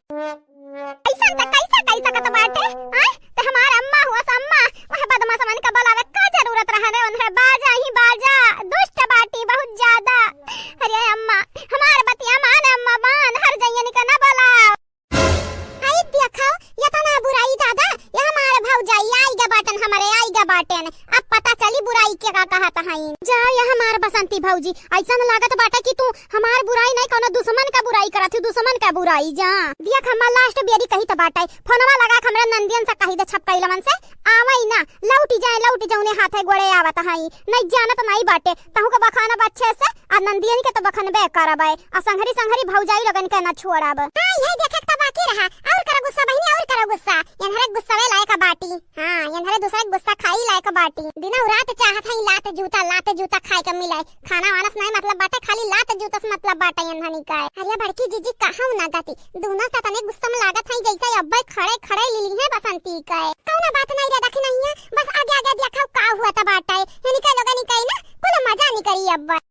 ऐसन त कैसा, कैसा कत बाटे, आय? त हमार अम्मा हुआ स अम्मा, वह बदमाशवन का बोलावे का जरूरत रहा रे, उन्हें बाजा ही बाजा, दुष्ट बाटी बहुत ज्यादा। अरे अम्मा, हमार बतिया मान अम्मा, मान, हर जइयन का ना बोलाव। आई देखो, ये तो ना बुराई दादा, ये हमार भौजाई आई गा बाटन, हमरे आई गा बाटन। अब पता चली बुराई के का कहत हईं। जा, ये हमार बसंती भौजी, ऐसन लागत बाटे कि तू हमार बुराई नहीं, कोनो दुश्मन का बुराई करत ही, दुश्मन का बुराई। जा, देख, हमार last बेरी कही त बाटे, फोनवा लगा के हमरा नंदियन से कही दे, छपकैलवन से, आवई ना, लौट जाए, लौट जौने हाथे गोड़े आवत हई, नहीं जानत नहीं बाटे, तहू के बखानब अच्छे से, आ नंदियन के तो बखनबे करब, आ संघरी संघरी भौजाई लोगन के ना छोड़ब। हाँ, ये देखे के तो बाकी रहा, और करो गुस्सा बहिनी, और करो गुस्सा, एन्हरे गुस्सावे लायक बाटी। हाँ, एन्हरे दूसरे गुस्सा खाई लायक बाटी। दिनौ रात चाहत हई लात जूता, लात जूता खाए के मिले। खाना वाना से नाहीं मतलब बाटे, खाली लात जूता से मतलब बाटे एन्हनी का। अरे बड़की जीजी, कहौ ना गति, दूनो त तने गुस्सा में लागत हई, जैसे अब्बे खड़े खड़े लीली है बसंती का। कौनो बात नाहीं रे दखिनहिया, बस आगे आगे देखौ का हुआ त बाटे। एन्हनी का लोगन का ना कुल मजा निकरी अब्बे।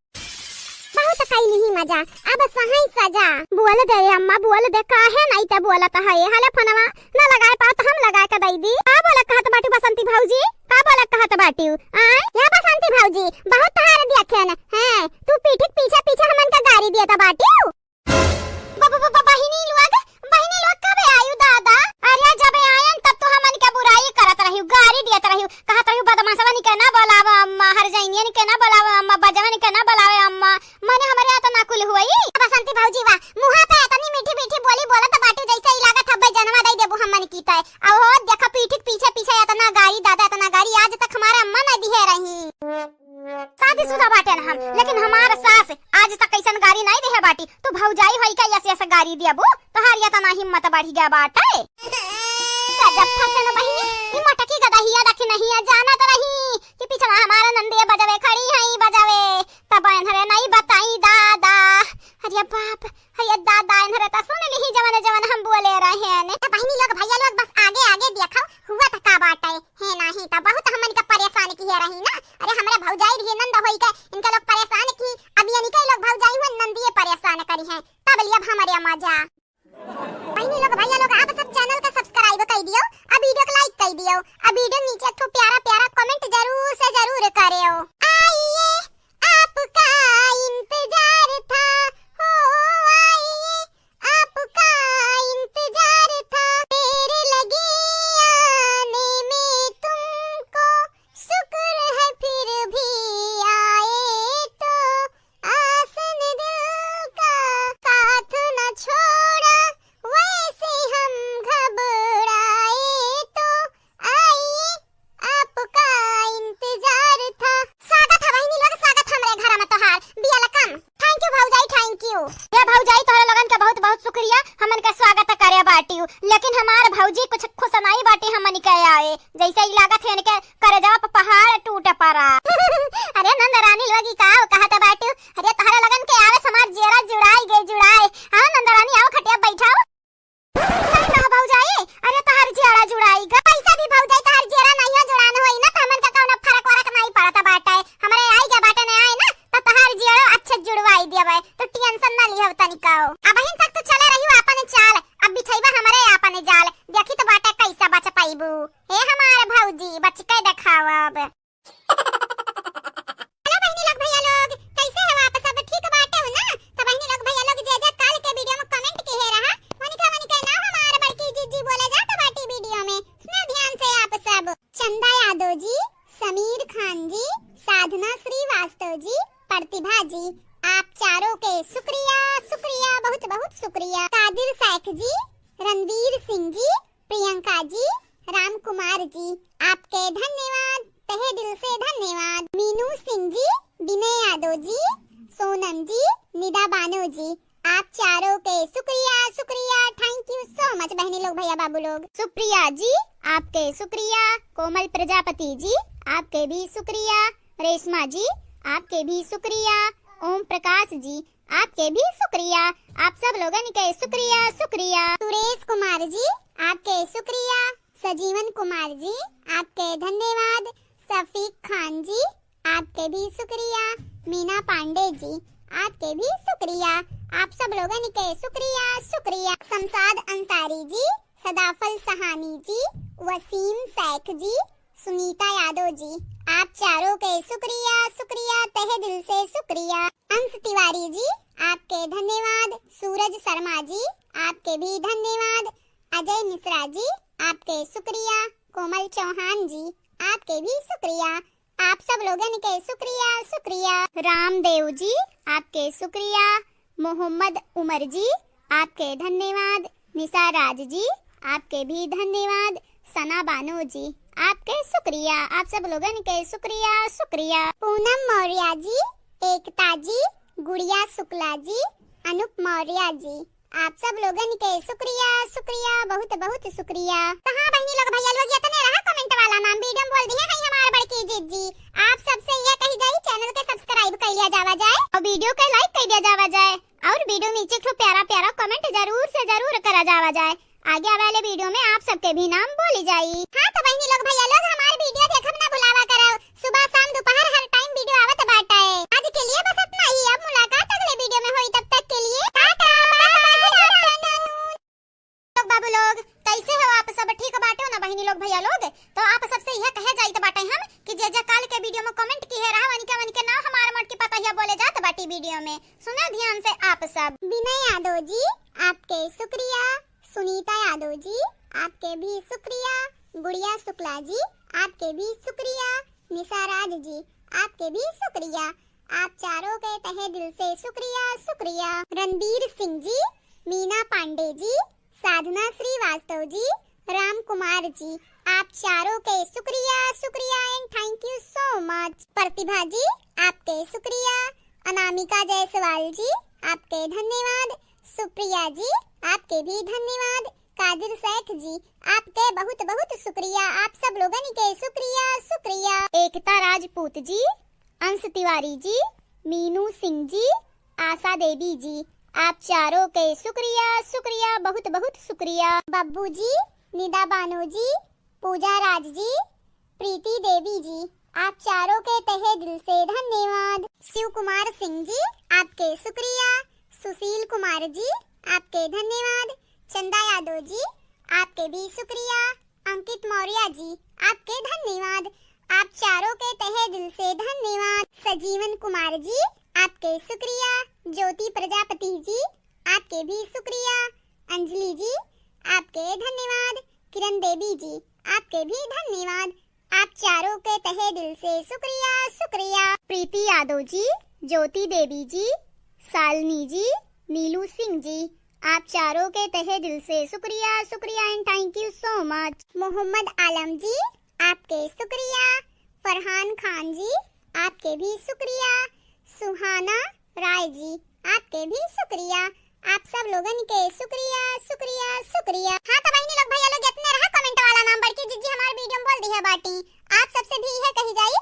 बहुत कैली ही मजा, अब सहई सजा। बोल दे अम्मा, बोल दे, काहे नाहीं ते बोलत है? हले फोनवा ना लगाए पाओ त हम लगाए के दई दी। का बोले कहत बाटी बसंती भौजी? का बोले कहत बाटी? आय, या बसंती भौजी, बहुत तहार देखेन। हैं, तू पीठी के पीछे पीछे हमन का गारी देत बाटी। ब-, ब-, ब-, बहिनी लोग, बहिनी लोग कबे आयु दादा? अरे जब आयन तब तो हमन के बुराई करत रही, गारी देत रही, कहत रही बदमाशवन के ना बोलावा अम्मा, हर जइनियन के ना बोलावा अम्मा, बजवन के ना बोलावे अम्मा। मने हमरे अतना कुल हुई। बसंती भौजी वाह, मुँहा पे इतनी मीठी मीठी बोली बोलत बाटू जैसे ही लागत हब्बे जनवा दई देबू हमन की तय। अब हो देखा पीठी के पीछे पीछे इतना गारी दादा, इतना गारी आज तक हमारे अम्मा ना दिहे रही। शादीशुदा बाटेन हम, लेकिन हमार सास आज तक कैसन गारी नाहीं देहे बाटी। तू भौजाई होई का यस यस गारी देबू? तोहार इतना हिम्मत बढ़ी गया बाटे। गजब फसेन बहिनी, ई मटकी गदहिया दखिनहिया जानत रही कि पिछवा हमार नंदिया बजावे खड़ी है, बजावे। तब एन्हरे नाहीं बताई दादा। अरे बाप, अरे दादा, एन्हरे त सुन लिही जवन जवन हम बोले रहेन। ए बहिनी लोग, भैया लोग, बस आगे आगे देखो, हुआ त का बाटे। हे नाहीं त बहुत हमन के परेशान किहे रही ना। अरे हमरे भौजाई भी नंद होई के इनके लोग परेशान की, अब ये इनके लोग भौजाई हुए नंदिये परेशान करिहैं। तब लियब हमरे मजा। बहिनी लोग, भैया लोग, आप सब channel का subscribe कर दियो, अब video को like कर दियो, अब video नीचे एक ठो प्यारा प्यारा comment जरूर से अरे नंदरानी लोग, ई का कहत बाटू? अरे तहरे लोगन के आवे से हमार जियरा जुड़ाई गए, जुड़ाई। आओ नंदरानी, आओ खटिया बैठाओ। सही कहा भौजाई, अरे तहार जियरा जुड़ाई गए। कैसे भी भौजाई तहार जियरा नहीं हो जुड़ान होई ना, त हमन का कौनो फरक वरक नहीं पड़त बाटे। हमरे आई गए बाटे ना आए ना, त तहार जियरा अच्छे जुड़वाई देबे, तो tension ना लिहो तनिको। अबहिन तक तो चले रही अपन चाल, अब बिछाइबा हमरे अपन जाल। देखी तो बाटे कैसे बच पाइबू। हे हमार भौजी, बच के देखावा अब। Hello बहिनी लोग, भैया लोग, कैसे हो आप सब? ठीक बाटे हो ना? तो बहिनी लोग, भैया लोग, जे जे काल के video में comment किहे रहा, वनिका वनिका नाम हमार बड़की जीजी बोले जात बाटी video में। सुनो ध्यान से आप सब। चंदा यादव जी, समीर खान जी, साधना श्रीवास्तव जी, प्रतिभा जी, आप चारों के शुक्रिया, शुक्रिया, बहुत बहुत शुक्रिया। कादिर शेख जी, रणवीर सिंह जी, प्रियंका जी, राम कुमार जी, आपके धन्यवाद, तहे दिल से धन्यवाद। मीनू सिंह जी, विनय यादव जी, सोनम जी, निदा बानो जी, आप चारों के शुक्रिया, शुक्रिया, thank you so much बहनी लोग, भैया बाबू लोग। सुप्रिया जी, आपके शुक्रिया। कोमल प्रजापति जी, आपके भी शुक्रिया। रेशमा जी, आपके भी शुक्रिया। ओम प्रकाश जी, आपके भी शुक्रिया। आप सब लोगन के शुक्रिया, शुक्रिया। सुरेश कुमार जी, आपके शुक्रिया। सजीवन कुमार जी, आपके धन्यवाद। शफीक खान जी, आपके भी शुक्रिया। मीना पांडे जी, आपके भी शुक्रिया। आप सब लोगन के शुक्रिया, शुक्रिया। शमशाद अंसारी जी, सदाफल सहानी जी, वसीम शेख जी, सुनीता यादव जी, आप चारों के शुक्रिया, शुक्रिया, तहे दिल से शुक्रिया। अंश तिवारी जी, आपके धन्यवाद। सूरज शर्मा जी, आपके भी धन्यवाद। अजय मिश्रा जी, आपके शुक्रिया। कोमल चौहान जी, आपके भी शुक्रिया। आप सब लोगन के शुक्रिया, शुक्रिया। रामदेव जी, आपके शुक्रिया। मोहम्मद उमर जी, आपके धन्यवाद। निशा राज जी, आपके भी धन्यवाद। सना बानो जी, आपके शुक्रिया, आप सब लोगन के शुक्रिया, शुक्रिया। पूनम मौर्य जी, एकता जी, गुड़िया शुक्ला जी, अनुप मौर्य जी, आप सब लोगन के शुक्रिया, शुक्रिया, बहुत बहुत शुक्रिया। तो हाँ बहनी लोग, भैया लोग, इतने रहा comment वाला नाम, video में बोल दिए हैं हमार बड़की जीजी। आप सबसे ये कही जाई, channel के subscribe कर लिया जावा जाए और video के like कर दिया जावा जाए और video नीचे एक ठो प्यारा प्यारा comment जरूर से जरूर करा जावा जाए। आगे आवे वाले video में आप सबके भी नाम बोली जाई। हाँ तो बहनी लोग, भैया लोग, हमार video देखब ना भुलावा करो। सुबह शाम दोपहर हर time video आवत बाटे। आज के लिए बस इतना ही। अब मुलाकात अगले video में होई, तब तक के लिए टाटा, bye bye, good afternoon। लोग बाबू लोग, कैसे हो आप सब? ठीक बाटे हो ना बहिनी लोग, भैया लोग? तो आप सबसे यह कहे जाइत बाटे हम कि जे जे काल के video में comment किहे रहा, वनिके वनिके नाम हमार मोटकी पतोहिया बोले जात बाटी video में। सुना ध्यान से आप सब। विनय यादव जी, आपके शुक्रिया। सुनीता यादव जी, आपके भी शुक्रिया। गुड़िया शुक्ला जी, आपके भी शुक्रिया। निशा राज जी, आपके भी शुक्रिया। आप चारों के तहे दिल से शुक्रिया, शुक्रिया। रणबीर सिंह जी, मीना पांडे जी, साधना श्रीवास्तव जी, राम कुमार जी, आप चारों के शुक्रिया, शुक्रिया and thank you so much। प्रतिभा जी, आपके शुक्रिया। अनामिका जायसवाल जी, आपके धन्यवाद। सुप्रिया जी, आपके भी धन्यवाद। कादिर शेख जी, आपके बहुत बहुत शुक्रिया, आप सब लोगन के शुक्रिया, शुक्रिया। एकता राजपूत जी, अंश तिवारी जी, मीनू सिंह जी, आशा देवी जी, आप चारों के शुक्रिया, शुक्रिया, बहुत बहुत शुक्रिया। बब्बू जी, निदा बानो जी, पूजा राज जी, प्रीति देवी जी, आप चारों के तहे दिल से धन्यवाद। शिव कुमार सिंह जी, आपके शुक्रिया। सुशील कुमार जी, आपके धन्यवाद। चंदा यादव जी, आपके भी शुक्रिया। अंकित मौर्य जी, आपके धन्यवाद। आप चारों के तहे दिल से धन्यवाद। सजीवन कुमार जी, आपके शुक्रिया। ज्योति प्रजापति जी, आपके भी शुक्रिया। अंजलि जी, आपके धन्यवाद। किरण देवी जी, आपके भी धन्यवाद। आप चारों के तहे दिल से शुक्रिया, शुक्रिया। प्रीति यादव जी, ज्योति देवी जी, शालिनी जी, नीलू सिंह जी, आप चारों के तहे दिल से शुक्रिया, शुक्रिया and thank you so much। मोहम्मद आलम जी, आपके शुक्रिया। फरहान खान जी, आपके भी शुक्रिया। सुहाना राय जी, आपके भी शुक्रिया। आप सब लोगन के शुक्रिया, शुक्रिया, शुक्रिया। हाँ तो बहिनी लोग, भैया लोग, इतने रहा comment वाला नाम, बड़की जीजी हमार video में बोल दिहे बाटी। आप सबसे भी यह कही जाई,